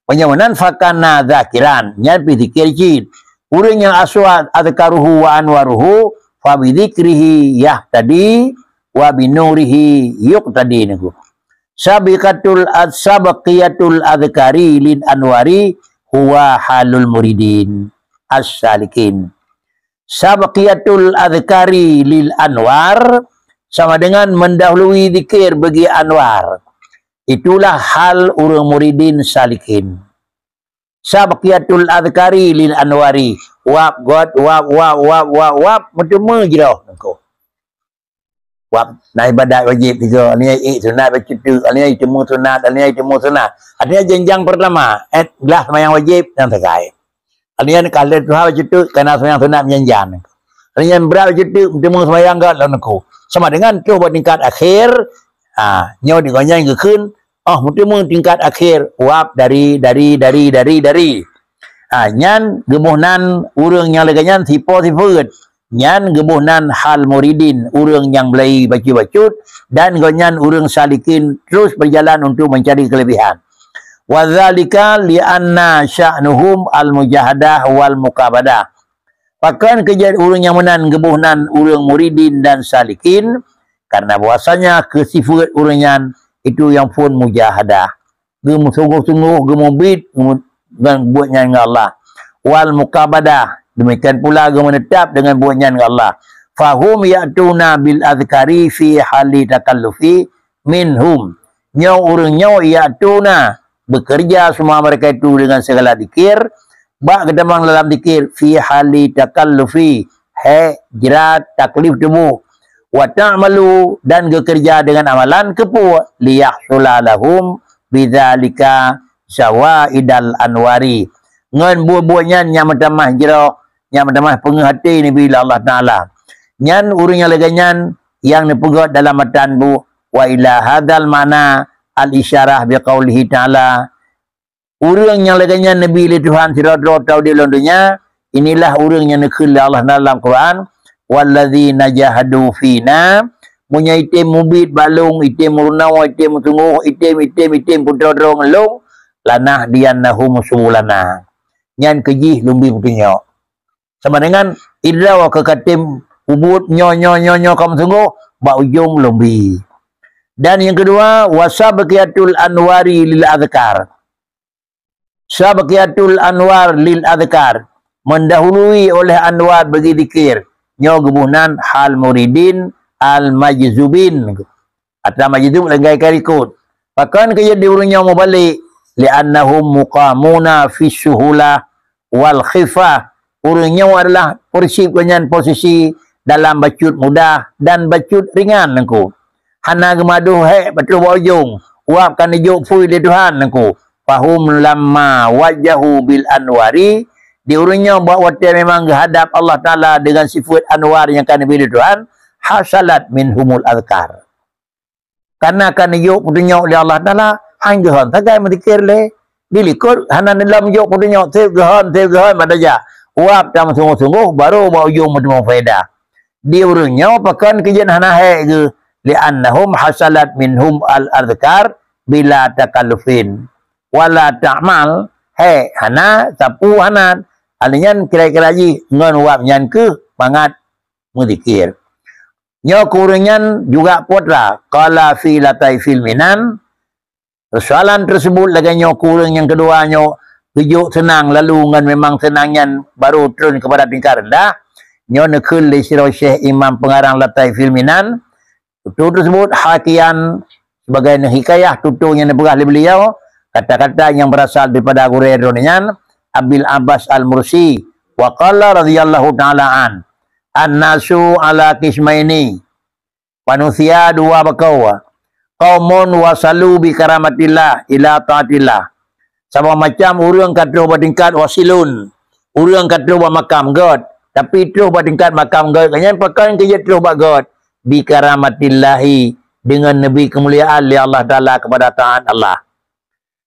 Meunyoe meunan fakana dzakiran, nyan pih dzikir cit. Ureuëng nyang aswa adzkaruhu wa anwaruhu, fa bidzikrihi yahtadi wa binurihi yuqtadi nangku. Sabiqatul ad-, sabqiyatul adzkari lil anwari huwa halul muridin as-salikin. Sabqiyatul adzkari lil anwar sama dengan mendahului dzikir bagi anwar. Itulah hal ureuëng muridin salikin. Sabqiyatul adzkari lil anwari. Wab, gét, wab, wab, wab, wab, wab, meuteumé jroh nangku. Wab, na ibadat wajéb tiga, alèh nyan ék sunat bacut teuk, alèh nyan teumé sunat, alèh nyan teumé sunat. Artinya jenjang pertama, eh, glah sembahyang wajéb nyang sagai. Alèh nyan ka lheueh tuha bacut teuk, kana sembahyang sunat meujanjan. Alèh nyan brat bacut teuk, teumé sembahyang gét lom nangku. Sama dengan troh bak tingkat akhir, ha, nyoe di gobnyan geukheun Oh, meuteumé tingkat akhir, wab dari, dari, dari, dari, dari. Ha, nyan geuboh nan ureuëng nyang lagée nyan sipo sifeuet. Nyan geuboh nan hal muridin, ureuëng nyang beulai bacut-bacut, dan gobnyan ureuëng salikin terus berjalan untuk mencari kelebihan. Wa dzalika li anna sya'nuhum al-mujahadah wal mukabadah. Pakon keujeuet ureuëng nyang meunan geuboh nan ureuëng muridin dan salikin? Karena bahwasanya keusifeuet ureuëng nyan itu nyang phon mujahadah. Geumeusunggoh-sunggoh, geumubiet, geumu-, ngon buet nyan ngon Allah. Wal mukabadah, demikian pula geumeunetap dengan buet nyan ngon Allah. Fahum ya'tuna bil azkari fi hali takallufi minhum. Nyoe ureuëng nyoe ya'tuna, bekerja semua mereka itu dengan segala zikir, bak geutamong dalam zikir, fi hali takallufi, hek jrat taklif tuboh. Wa ta'malu, dan geukerja dengan amalan, keupeue? Liyahsula lahum bidzalika zawaidal anwari. Ngon buet-buet nyan nyang meutamah jroh, nyang meutamah peungeuh até Nabi lé Allah Taala. Nyan ureuëng nyang lagée nyan nyang neupeugét dalam matan buet, wa ila hadzal ma'na al-isyarah biqaulihi ta'ala. Ureuëng nyang lagée nyan Nabi lé Tuhan sidroe droe tau di lôn donya, inilah ureuëng nyang neukheun lé Allah dalam Quran, walladzina jahadu fina, meunyoe item mubiet bak lôn, item meurunoe, item meusunggoh, item, item, item peutroe-troe ngon lôn, lanahdiyannahum subulana. Nyan keu jih lôn bi peutunyok. Sama dengan idroe keu katem ubut nyoe, nyoe, nyoe, nyoe ka meusunggoh, bak ujong lôn bi. Dan nyang keudua, wasabqiyatul anwari lil azkar. Sabqiyatul anwar lil azkar, mendahului oleh anwar bagi zikir. Nyoe geuboh nan hal muridin al-majzubin. Atra majzub lenggai ka rikot. Pakon keu jadi ureuëng nyoe mubalek? Li'annahum muqamuna fi suhulah wal khifah. Ureuëng nyoe adalah persib nyan posisi dalam bacut mudah dan bacut ringan nangku. Hana geumadôh hék bacut bak ujong, uap ka neujok phui lé Tuhan nangku. Fahum lamma wajahu bil anwari, di ureuëng nyoe bak watée memang geuhadab Allah Taala dengan sifeuet anwar nyang ka neubi lé Tuhan, hasalat minhumul azkar. Karena ka neujok peutunyok lé Allah Taala, han geuhon sagai meuzikir lé. Di likot hana neulom jok peutunyok, seb geuhon, seb geuhon, pada jak. Uap tam sungguh-sungguh, baru bak ujong meuteumé faedah. Di ureuëng nyoe pakon keu jeuet hana hék geuh, li'annahum hasalat minhum al-azkar bila takallufin. Wala ta'mal, hék hana, sapeue hana. Hal nyan kira-kira jih ngon uap nyan keuh mangat meuzikir. Nyoe keu ureuëng nyan juga putra, qala fi lataifil minan. Persoalan tersebut lagée nyoe keu ureuëng nyang keudua nyoe geujok seunang lalu ngon memang seunang nyan baru treun kepada tingkat rendah. Nyoe neukheun lé sidroe syekh imam pengarang Lataifil Minan. Tutoe tersebut hakian sebagai hikayah tutoe nyang neupeugah lé beliau, kata-kata nyang berasal daripada gurée droeneuh nyan, Abil Abbas Al-Mursi, wa qala radhiyallahu ta'ala an, "An-nasu ala qismaini." Manusia dua bakoe. Qaumun wasalu bi karamatillah ila taatillah. Saboh macam ureuëng ka troh bak tingkat wasilun. Ureuëng ka troh bak makam gét. Tapi troh bak tingkat makam gét, nyan pakon keu jeuet troh bak gét? Bi karamatillahi, deungon neubi keumuliaan lé Allah Taala kepada taat Allah.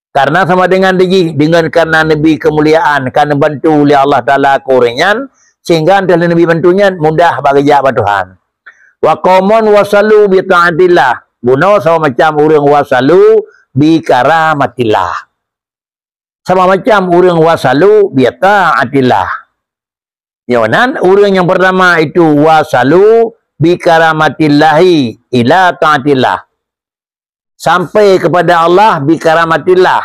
Karena sama dengan dijih, deungon karena neubi keumuliaan, ka neubantu lé Allah Taala keu ureuëng nyan, sehingga entah lé neubi bantu nyan mudah bak geujak bak Tuhan. Wa qaumun wasalu bi taatillah, bunoe saboh macam ureuëng wasalu bi karamatillah. Saboh macam ureuëng wasalu bi taatillah. Nyoe nan ureuëng nyang pertama itu wasalu bi karamatillahi ila taatillah. Sampai kepada Allah bi karamatillah.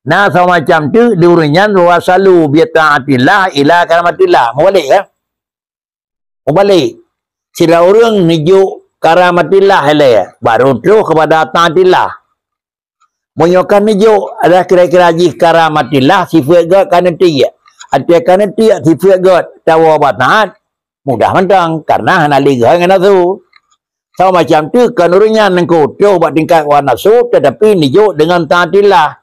Na saboh macam teuk di ureuëng nyan wasalu bi taatillah ila karamatillah. Mubalek ya. Mubalek. Sidroe ureuëng neujok karamatillah ilée, baru troh kepada taatillah. Meunyoe ka neujok adalah kira-kira jih karamatillah, sifeuet gét ka neutiek. Até ka neutiek sifeuet gét tawoe bak taat, mudah mantong, karena hana lé geuhon ngon nafsu. Saboh macam teuk kon ureuëng nyan nangku troh bak tingkat wa nafsu, tetapi neujok deungon taatillah.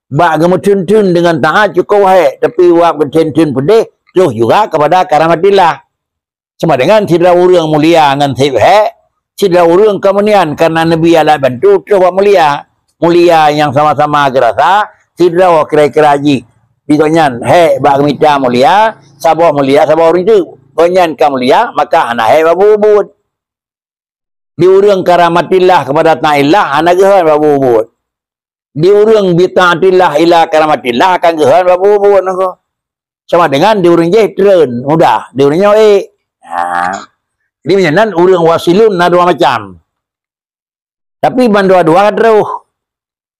Bak geumeutheun-theun deungon taat cukup hék, tapi uap geutheun-theun peudeh, troh juga kepada karamatillah. Sama dengan sidroe ureuëng mulia ngon seb hék, sidroe ureuëng keumuliaan karena neubi alat bantu troh bak mulia. mulia nyang sama-sama geurasa, sidroe kira-kira jih. Di gobnyan hék bak geumita mulia, saboh mulia, saboh ureuëng teuk. Gobnyan ka mulia, maka hana hék bak bubuet. Di ureuëng karamatillah kepada ta'atillah hana geuhon bak bubuet. Di ureuëng bita'atillah ila karamatillah akan geuhon bak bubuet nangko. Sama dengan di ureuëng jih treun mudah, di ureuëng nyoe ék. Ha. Jadi meunyoe nan ureuëng wasilun na dua macam. Tapi ban dua-dua troh.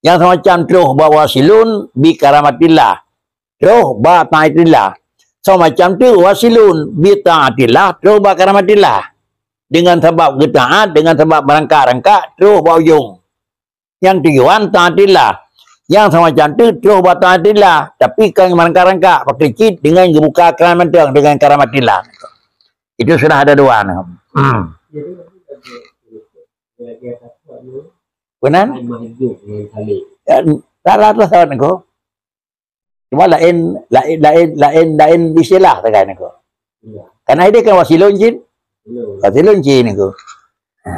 Nyang semacam troh bak wasilun bi karamatillah. Troh bak ta'atillah. Semacam tu wasilun bi ta'atillah, troh bak karamatillah. Dengan sebab geutaat, dengan sebab merangkak-rangkak, troh bak ujong. Nyang tujuan ta'atillah. Nyang semacam tu troh bak ta'atillah, tapi kan merangkak-rangkak, pakai cit dengan gebuka keran mantong dengan karamatillah. Itu sudah ada dua. Hmm. Benar? Ya, rata-rata sahabat nangko. Cuma lain, lain, lain, lain, lain istilah sagai nangko. Karena ini kan wasilun jin. Wasilun jin nangko. Ha.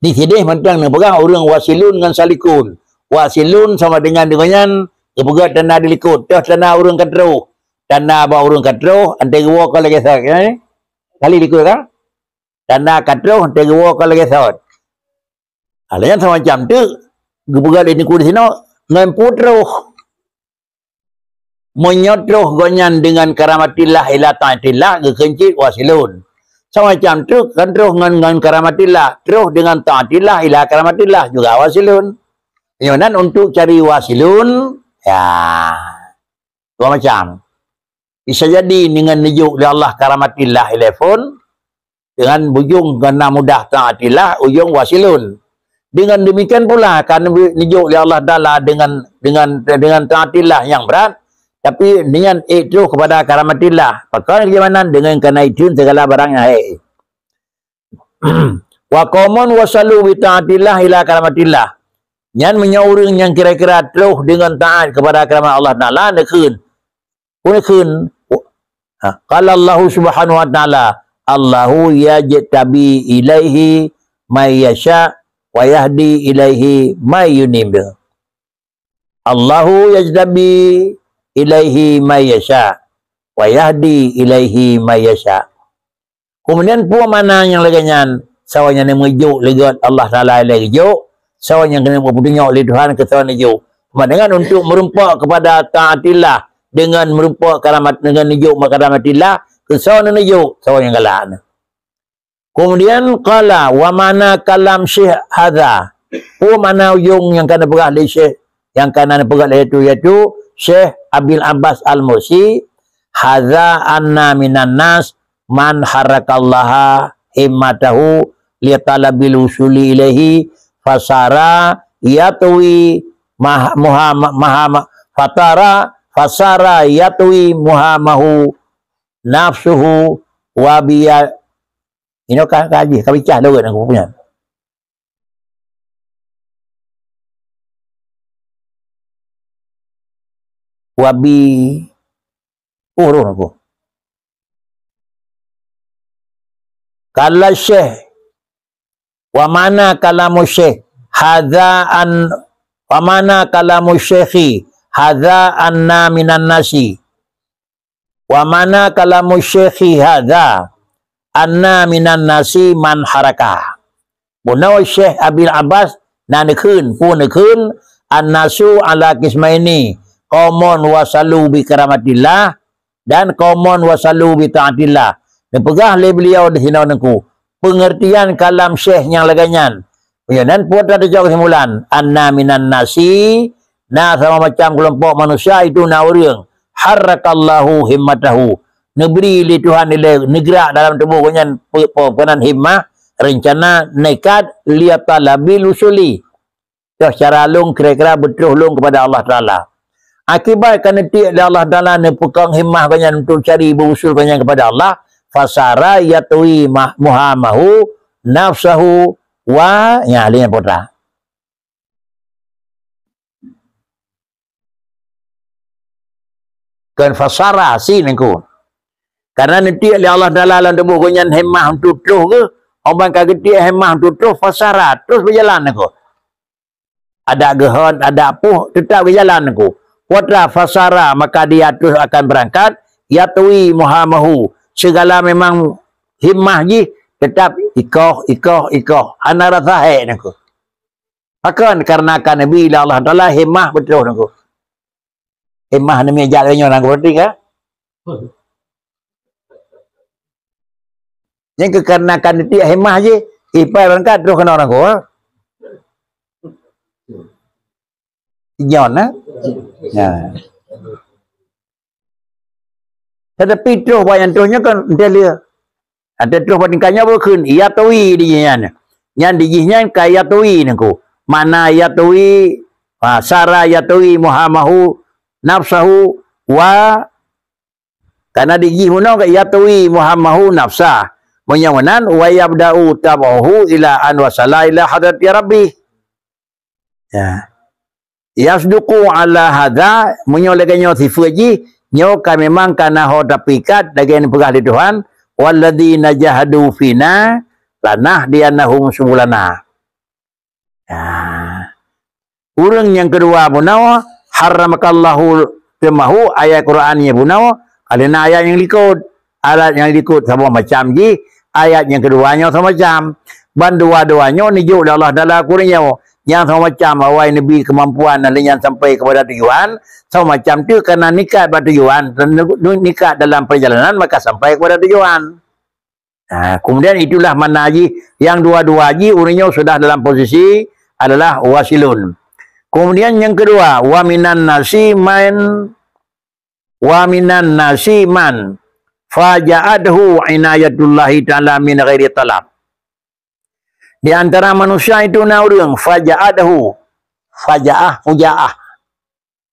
Di sini mantong neupeugah ureuëng wasilun ngon salikun. Wasilun sama dengan dengan nyan geupeugah tanda di likot. Toh tanda ureuëng ka troh. Tanda bak ureuëng ka troh, antai geuwoe ka lagée sot. Kali likot kan? Tanda ka troh, antai geuwoe ka lagée sot. Hal nyang semacam tu geupeugah lé nangko di sinoe ngon peue troh. Meunyoe troh gobnyan dengan karamatillah ila ta'atillah geukeuncit wasilun. Semacam tu kan troh ngon, ngon karamatillah, troh dengan ta'atillah ila karamatillah juga wasilun. Nyoe nan untuk cari wasilun, ya, dua macam. Bisa jadi dengan neujok lé Allah karamatillah ilai phon, dengan bujong karena mudah ta'atillah, ujong wasilun. Dengan demikian pula kan neujok lé Allah Taala dengan, dengan, dengan ta'atillah nyang brat, tapi dengan ék troh kepada karamatillah. Pakon keunyamanan dengan kana itheun segala barang nyang hék. Wa qaumun wasalu bi ta'atillah ila karamatillah. Nyan meunyoe ureuëng nyang kira-kira troh dengan taat kepada karamat Allah Taala, neukheun. Neukheun. Ha, qala Allahu Subhanahu wa Taala, "Allahu yajtabi ilaihi may yasha wa yahdi ilaihi may yunib." Allahu yajtabi ilaihi may yasha wa yahdi ilaihi may yasha. Kemudian peue makna nyang lagée nyan? Saboh nyang neumeujok lé gét Allah Taala ilée geujok, saboh nyang keuneuk beupeutunyok lé Tuhan keu saboh neujok. Cuma dengan untuk meureumpok kepada taatillah, dengan meureumpok karamat, dengan neujok karamatillah keu saboh neujok, saboh nyang galak. Kemudian qala, "Wa makna kalam Syekh hadza?" Peue makna ujong nyang ka neupeugah lé Syekh, nyang ka neupeugah lé tu, yaitu Syekh Abil Abbas Al-Mursi, "Hadza anna minan nas man harakallaha himmatahu li talabil usuli ilaihi fasara yatwi mah-, muhama-, mahama-, fatara fasara yatwi muhamahu nafsuhu wa biya-," Inoe ka, ka jih, ka bicah lôn aku punya. Wabi, oh, roh aku. Kala Syekh, wa mana kalamu Syekh, hadza an, wa mana kalamu Syekhi, hadza anna minan nasi. Wa mana kalamu Syekhi hadza, anna minan nasi man haraka. Bunoe Syekh Abil Abbas na neukheun, peue neukheun, "An-nasu ala qismaini, qaumun wasalu bi karamatillah, dan qaumun wasalu bi taatillah." Neupeugah lé beliau di sinoe nangku, peungeurtian kalam Syekh nyang lagée nyan. Meunyoe nan peue teucok keusimpulan, "Anna minan nasi," na saboh macam keulompok manusia itu na ureuëng, "Harrakallahu himmatahu," neubri lé Tuhan ilée neugrak dalam tuboh gobnyan pe-, pe-, peunan himmah, reuncana, nekat, "Li talabil usuli," toh cara lôn kira-kira beutroh lôn kepada Allah Taala. Akibat ka neutiek lé Allah Taala neupeukong himmah gobnyan untuk cari beuusul gobnyan kepada Allah, fasara yatwi mah-, muhamahu nafsahu wa, ya, lé nyang peugah. Kon fasara si nangku. Karena neutiek lé Allah Taala lam tuboh gobnyan himmah untuk troh geuh, Óh ban ka geutiek khemah tu troh fasara, terus beujalan nangku. Adak geuhon, adak poh, teutap geujalan nangku. Watra fasara, maka dia terus akan berangkat, yatwi muhamahu. Segala memang himmah jih, teutap ikoh, ikoh, ikoh. Hana rasa hék nangku. Pakon? Karena ka neubi lé Allah Taala himmah beutroh nangku. Himmah neumi jak lagée nyoe nangku, berarti ka? Nyang keu karena ka neutiek himmah jih, ipai berangkat troh keunoe nangku, ha? Nyoe na? Ya. Tetapi troh bak nyang troh nyoe kan entah lé. Ada troh bak tingkat nyoe bukon yatwi di jih nyan. Nyan di jih nyan ka yatwi nangku. Makna yatwi, ha, sara yatwi muhamahu nafsahu wa, karena di jih bunoe ka yatwi muhamahu nafsah. Meunyoe meunan, wa yabda'u tab'uhu ila an wasala ila hadrati rabbih. Ya. Yasduqu ala hadza, meunyoe lagée nyoe sifeuet jih, nyoe ka memang ka na ho tapikat lagée neupeugah lé Tuhan, "Walladzina jahadu fina lanahdiyannahum subulana." Ya. Ureuëng nyang keudua bunoe, harramakallahu teumahu ayat Quran nyan bunoe, ka lheueh na ayat nyang likot. Ayat nyang likot saboh macam jih, ayat nyang keudua nyoe saboh macam. Ban dua-dua nyoe neujok lé Allah Taala keu ureuëng nyoe. Nyang saboh macam awai neubi keumampuan lé nyan sampai keupada tujuan, saboh macam teuk kana nikat bak tujuan, nikat dalam perjalanan maka sampai keupada tujuan. Nah, kemudian itulah makna jih, yang dua-dua jih ureuëng nyoe sudah dalam posisi adalah wasilun. Kemudian yang kedua, wa minan nasi man Wa minan nasi man faja'athu inayatullahi ta'ala min ghairi talab. Di antara manusia itu na ureuëng faja'athu, faja'ah, fujaah.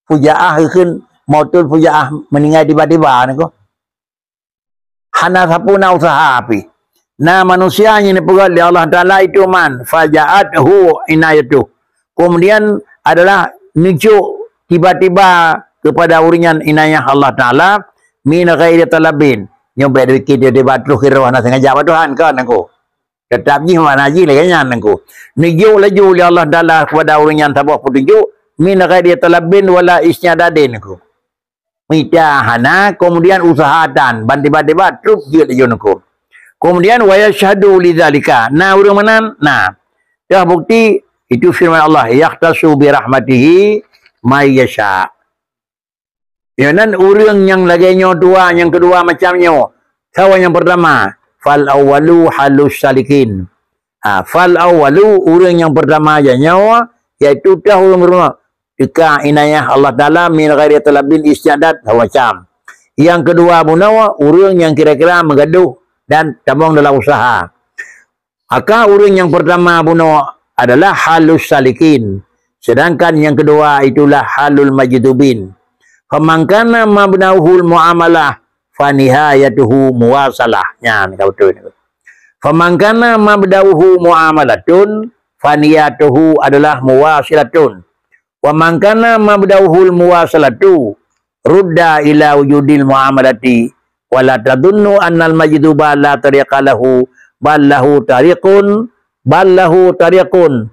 Fujaah kheun mautul fujaah, meuninggai tiba-tiba niko. Hana sapeue na usaha pih. Na manusia nyang neupeugét lé Allah Taala itu man, faja'athu inayatuh. Kemudian adalah neujok tiba-tiba kepada ureuëng nyan inayah Allah Taala min ghairi talabin. Nyoe bék dipikir tiba-tiba troh keu roh hana sengaja bak Tuhan, kon nangku. Tetap jih makna jih lagée nyan nangku. Neujok laju lé Allah Taala kepada ureuëng nyan saboh petunjuk min ghairi talabin wala isti'dadin nangku. Mita hana, kemudian usaha tan, ban tiba-tiba trok jeuet laju nangku. Kemudian wa yashhadu lidzalika. Na ureuëng meunan? Na. Dah bukti itu firman Allah, "Yakhtassu bi rahmatihi may yasha." Nyoe nan ureuëng nyang lagée nyoe dua, nyang keudua macam nyoe. Sawa nyang pertama, fal awwalu halus salikin. Ha, fal awwalu, ureuëng nyang pertama jih nyoe, yaitu tah ureuëng beureumoh teuka inayah Allah Taala min ghairi talabin isti'dad, sawa macam. Yang kedua bunoe, ureuëng nyang kira-kira meugadoh dan tamong dalam usaha. Maka ureuëng nyang pertama bunoe adalah halus salikin, sedangkan yang kedua itulah halul majdubin. Faman kana mabda'uhul muamalah, fanihayatuhu muwasalah. Nyan ka beutôi ni. Faman kana mabda'uhu muamalatun, fanihayatuhu adalah muwasilatun. Wa man kana mabda'uhul muwasalatu, rudda ila wujudil muamalati, wa la tadhunnu annal majduba la tariqa lahu, bal lahu tariqun, bal lahu tariqun.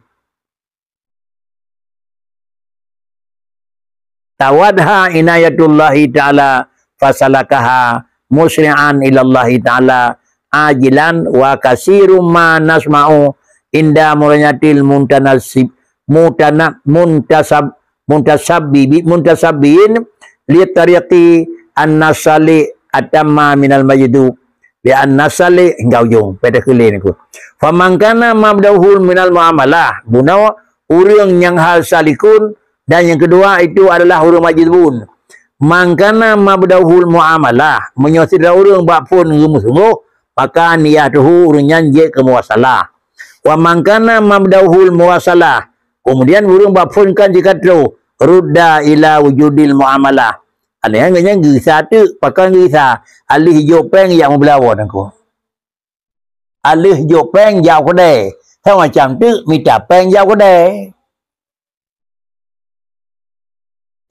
Tawadha inayatullahi ta'ala fasalakaha musri'an ilallahi ta'ala ajilan, wa kasirum ma nasma'u inda murajatil muntanasib, mutana-, muntasab-, muntasabbibi-, muntasabbin li tariqi an-nasali atamma minal majdub. Li an-nasali hingga ujong, pada keulen aku. Faman kana mabda'uhul minal muamalah, bunoe ureuëng nyang hal salikun, dan yang kedua itu adalah ureuëng majdubun. Man kana mabda'uhul muamalah, meunyoe sidroe ureuëng bak phon geumeusunggoh, maka niyatuhu ureuëng nyan jeuet keu muwasalah. Wa man kana mabda'uhul muwasalah, kemudian ureuëng bak phon kan jeuet ka troh, rudda ila wujudil muamalah. Aneuëk nyan geusa teuk, pakon geusa, aleuh jok péng jak meublawa nangku. Aleuh jok péng jak keudè. Sama macam teuk mita péng jak keudè.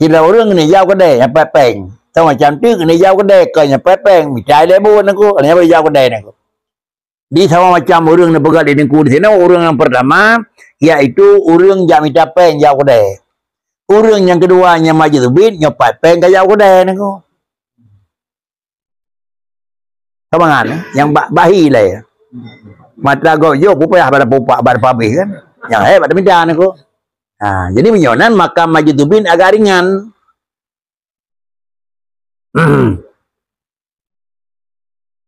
Sidroe ureuëng ni jak keudè nyang pèt péng. Sama macam teuk ni jak keudè, kon nyang pèt péng, mita lé buet nangku, nyang jak keudè nangku. Di saboh macam ureuëng neupeugah di Teungku di sinoe, ureuëng nyang peurtama, yaitu ureuëng jak mita péng jak u keudè. Ureuëng nyang keudua nyang majzubin nyoe pat péng ka jak u keudè Teungku. Ka mangat, eh? Nyang ba-, bahi lé. Mata gob jok pupayah bak pupak bak pabéh kan. Nyang hék bak teumita Teungku. Ha, jadi meunyoe nan makam majzubin agak ringan.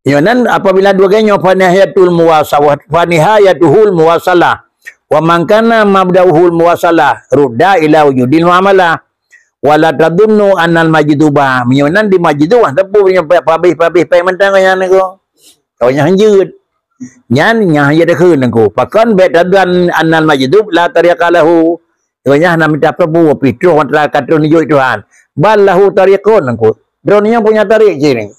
Nyoe nan apabila dua gaya nyoe, fanihayatul muwasa-, fanihayatuhul muwasalah. Wa man kana mabda'uhul muwasalah rudda ila wujudil muamalah. Wa la tadunnu annal majduba. Meunyoe nan di majdub, ah, teupeu meunyoe pabéh-pabéh péng mantong nyan Teungku. Kau nyang hanjeut. Nyan nyang hanjeut takheun Teungku. Pakon bèk tadhan annal majdub la tariqa lahu. Kau nyang hana mita peue pih troh mata ka troh neujok Tuhan. Bal lahu tariqun Teungku. Droeneuh nyang punya tarik cit ni.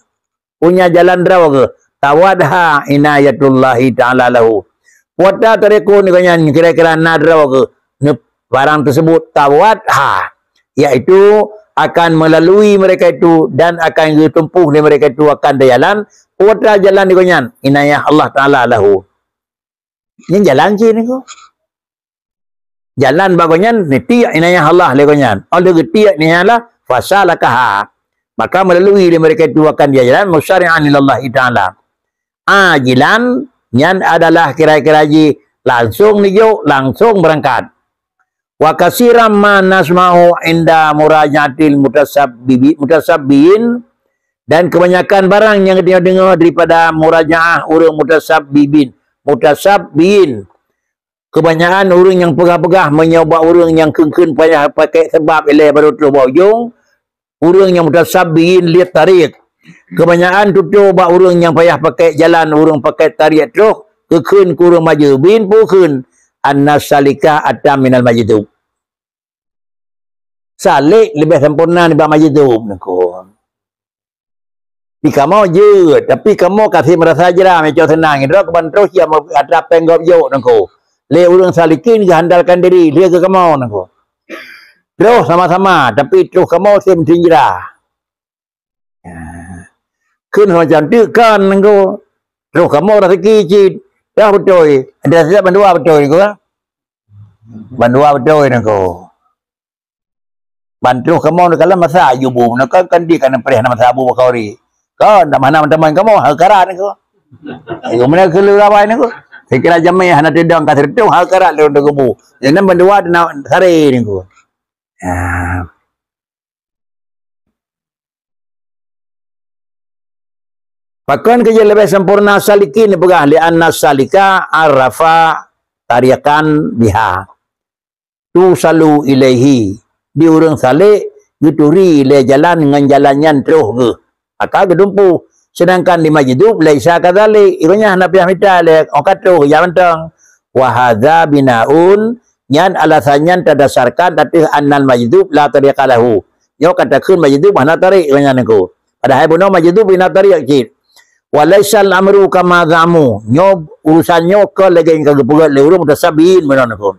Punya jalan droe geuh. Tawadha inayatullahi ta'ala lahu. Puata tariqun geuh nyan kira-kira na droe geuh. Barang tersebut tawadha, yaitu akan melalui mereka itu dan akan geutumpôh lé mereka itu akan teujalan, putra jalan di gobnyan, inayah Allah Taala lahu. Nyan jalan cit Teungku. Jalan bak gobnyan, neutiek inayah Allah lé gobnyan. Óh lheueh geutiek inayah Allah, fasalakaha. Maka melalui lé mereka itu akan dia jalan, musari'an ilallahi ta'ala. Ajilan, nyan adalah kira-kira jih langsung neujok, langsung beurangkat. Wa katsiran ma nasma'u inda muraja'atil mutasabbibi-, mutasabbiin, dan kebanyakan barang nyang geutanyoe deungoe daripada murajaah ureuëng mutasabbibin, mutasabbiin. Kebanyakan ureuëng nyang peugah-peugah meunyoe bak ureuëng nyang kheun-kheun payah pakai sabab ilée baru troh bak ujong, ureuëng nyang mutasabbiin lit tariq. Kebanyakan tutoe bak ureuëng nyang payah pakai jalan, ureuëng pakai tariq troh, geukheun keu ureuëng majzubin, peue kheun, anna salika atam minal majzub. Salik leubeh sampoereuna nibak majzub Teungku. Di kamoe jeuet, tapi kamoe ka seb meurasa jra meucok seunang, droe keuban troh sia atra péng gob jok Teungku. Lé ureuëng salikin geuhandalkan diri, lheueh keu kamoe Teungku. Troh sama-sama, tapi troh kamoe seb meuteun jra. Kheun sama cantik kan Teungku. Troh kamoe raseuki cit. Dah beutôi. Ada siap bandua beutôi Teungku. Bandua beutôi Teungku. Ban troh kamoe neukalon masa aju bu, neukalon kan di kana preh na masa bu bakauri. Kan dak mana teman kamoe hal karat Teungku. Ayo mana keu leurawai Teungku. Saya kira jamé hana teudong ka seureutôh hal karat lôn Teungku bu. Jadi bandua na sare Teungku. Ha. Pakon keu jeuet leubeh sampoereuna salikin peugah, li'anna salika arafa tariqan biha tusalu ilaihi. Di ureuëng salek geuturi lé jalan ngon jalan nyan troh geuh. Maka geutumpôh. Seudangkan di majzub laisa kadzalik, ureuëng nyan hana piah mita lé, oh ka troh, ya mantong. Wa hadza binaun, nyan alasan nyan tadasarkan ateueh annal majzub la tariqa lahu. Nyoe ka takheun majzub hana tariq ngon nyan Teungku. Padahai bunoe majzub hana tariq cit. Wa laisal amru kama zamu. Nyoe urusan nyoe kon lagée nyang ka geupeugét lé ureuëng mutasabbin bunoe Teungku.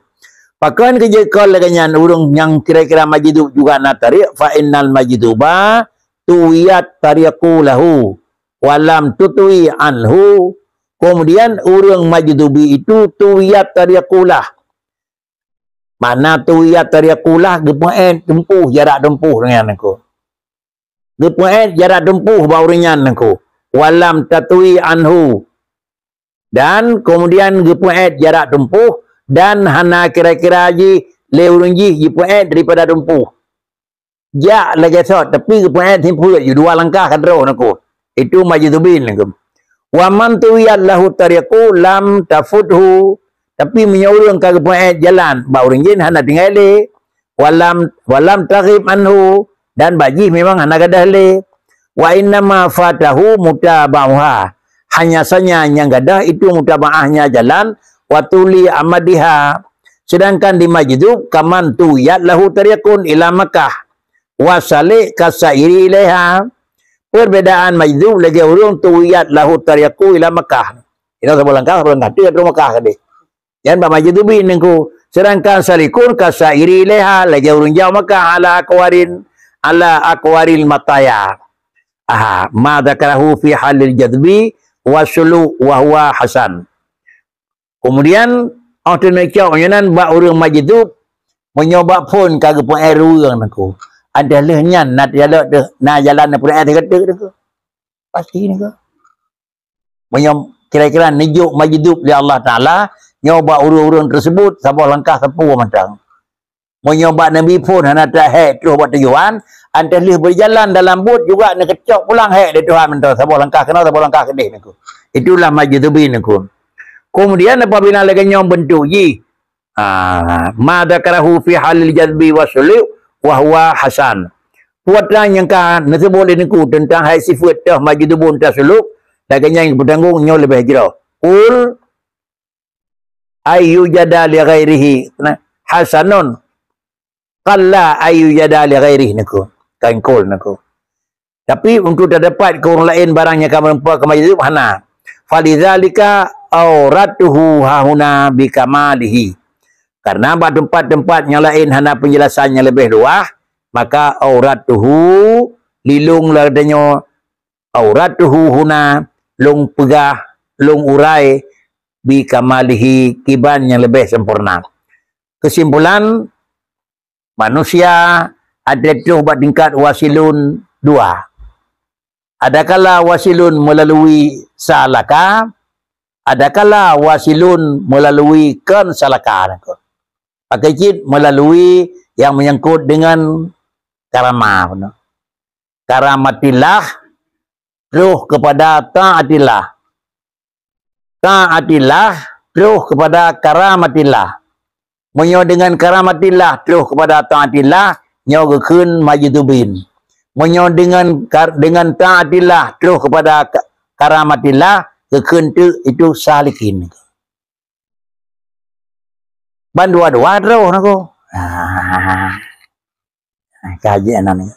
Pakon keu jeuet kon lagée nyan ureuëng nyang kira-kira majzub juga na tariq, fa innal majzuba tuwiyat tariqu lahu wa lam tutwi anhu. Kemudian ureuëng majzubi itu tuwiyat tariqu lah. Makna tuwiyat tariqu lah geupeuék teumpuh, jarak teumpuh ngon nyan Teungku. Geupeuék jarak teumpuh bak ureuëng nyan Teungku. Wa lam tatwi anhu. Dan kemudian geupeuék jarak teumpuh dan hana kira-kira jih lé ureuëng jih jipeuék daripada teumpuh. Jak lagée sot, tapi geupeuék simpeuet, dua langkah ka troh Teungku. Itu majzubin Teungku. Wa man tuwiyat lahu tariqu lam tafuthu. Tapi meunyoe ureuëng ka geupeuék jalan, bak ureuëng jih hana tinggai lé. Walam, walam taghib anhu, dan bak jih memang hana gadôh lé. Wa innama fatahu mutaba'uha. Hanya saja nyang gadôh itu mutaba'ahnya jalan, wa tuli amadiha. Sedangkan di majzub, kaman tuwiyat lahu tariqun ila Makkah. Wa salik kasairi ilaiha. Perbedaan majzub lagée ureuëng tuwiyat lahu tariqu ila Makkah. Ina saboh langkah, saboh langkah, tiga troh Makkah tadi. Nyan bak majzubi Teungku. Sedangkan salikun kasairi ilaiha lagée ureuëng jak Makkah ala aqwarin, ala aqwaril mataya. Aha, ma dzakarahu fi halil jazbi wa sulu wa huwa hasan. Kemudian, oh teuneucok nyoe nan bak ureuëng majzub, meunyoe bak phon ka geupeuék ureuëng nangku. Ada lheueh nyan na jalan deh, na jalan na peureulée teukeudeuh nangku. Pasti nangku. Meunyoe kira-kira neujok majzub lé Allah Taala, nyoe bak ureuëng-ureuëng tersebut saboh langkah sapeue mantong. Meunyoe bak Nabi phon hana tahék troh bak tujuan, antah lheueh beujalan dalam bot juga neukeucok pulang hék lé Tuhan mantong saboh langkah keunoe saboh langkah keudeh nangku. Itulah majzubin nangku. Kemudian apabila lagée nyoe bentuk jih, ah, ma dzakarahu fi halil jazbi wa sulu wa huwa hasan. Putra nyang ka neuseubuet lé nangku teuntang hai sifeuet teuh majzubun teuh suluk, lagée nyan geupeutanggung nyoe leubeh jroh. Qul ayyujada li ghairihi, nah, hasanun. Qalla ayyujada li ghairihi nangku. Kan qul nangku. Tapi untuk tadapat keu ureuëng laén barang nyang ka meureumpok keu majzub hana. Falidzalika auratuhu hahuna bikamalihi. Karena bak teumpat-teumpat nyang laén hana peunjelasan nyang leubeh luwah, maka auratuhu lilong lagée nyoe auratuhu huna lôn peugah, lôn urai bikamalihi kiban nyang leubeh sempurna. Kesimpulan, manusia ada troh bak tingkat wasilun dua. Adakala wasilun melalui salaka, adakala wasilun melalui kon salaka. Pakai cit melalui yang menyangkut dengan karama. Karamatillah troh kepada taatillah. Taatillah troh kepada karamatillah. Meunyoe dengan karamatillah troh kepada taatillah, nyoe geukheun majzubin. Meunyoe dengan kar-, dengan taatillah troh kepada ka-, karamatillah, geukheun teuk itu salikin. Ban dua-dua troh nangku. Ah. Kaji anan.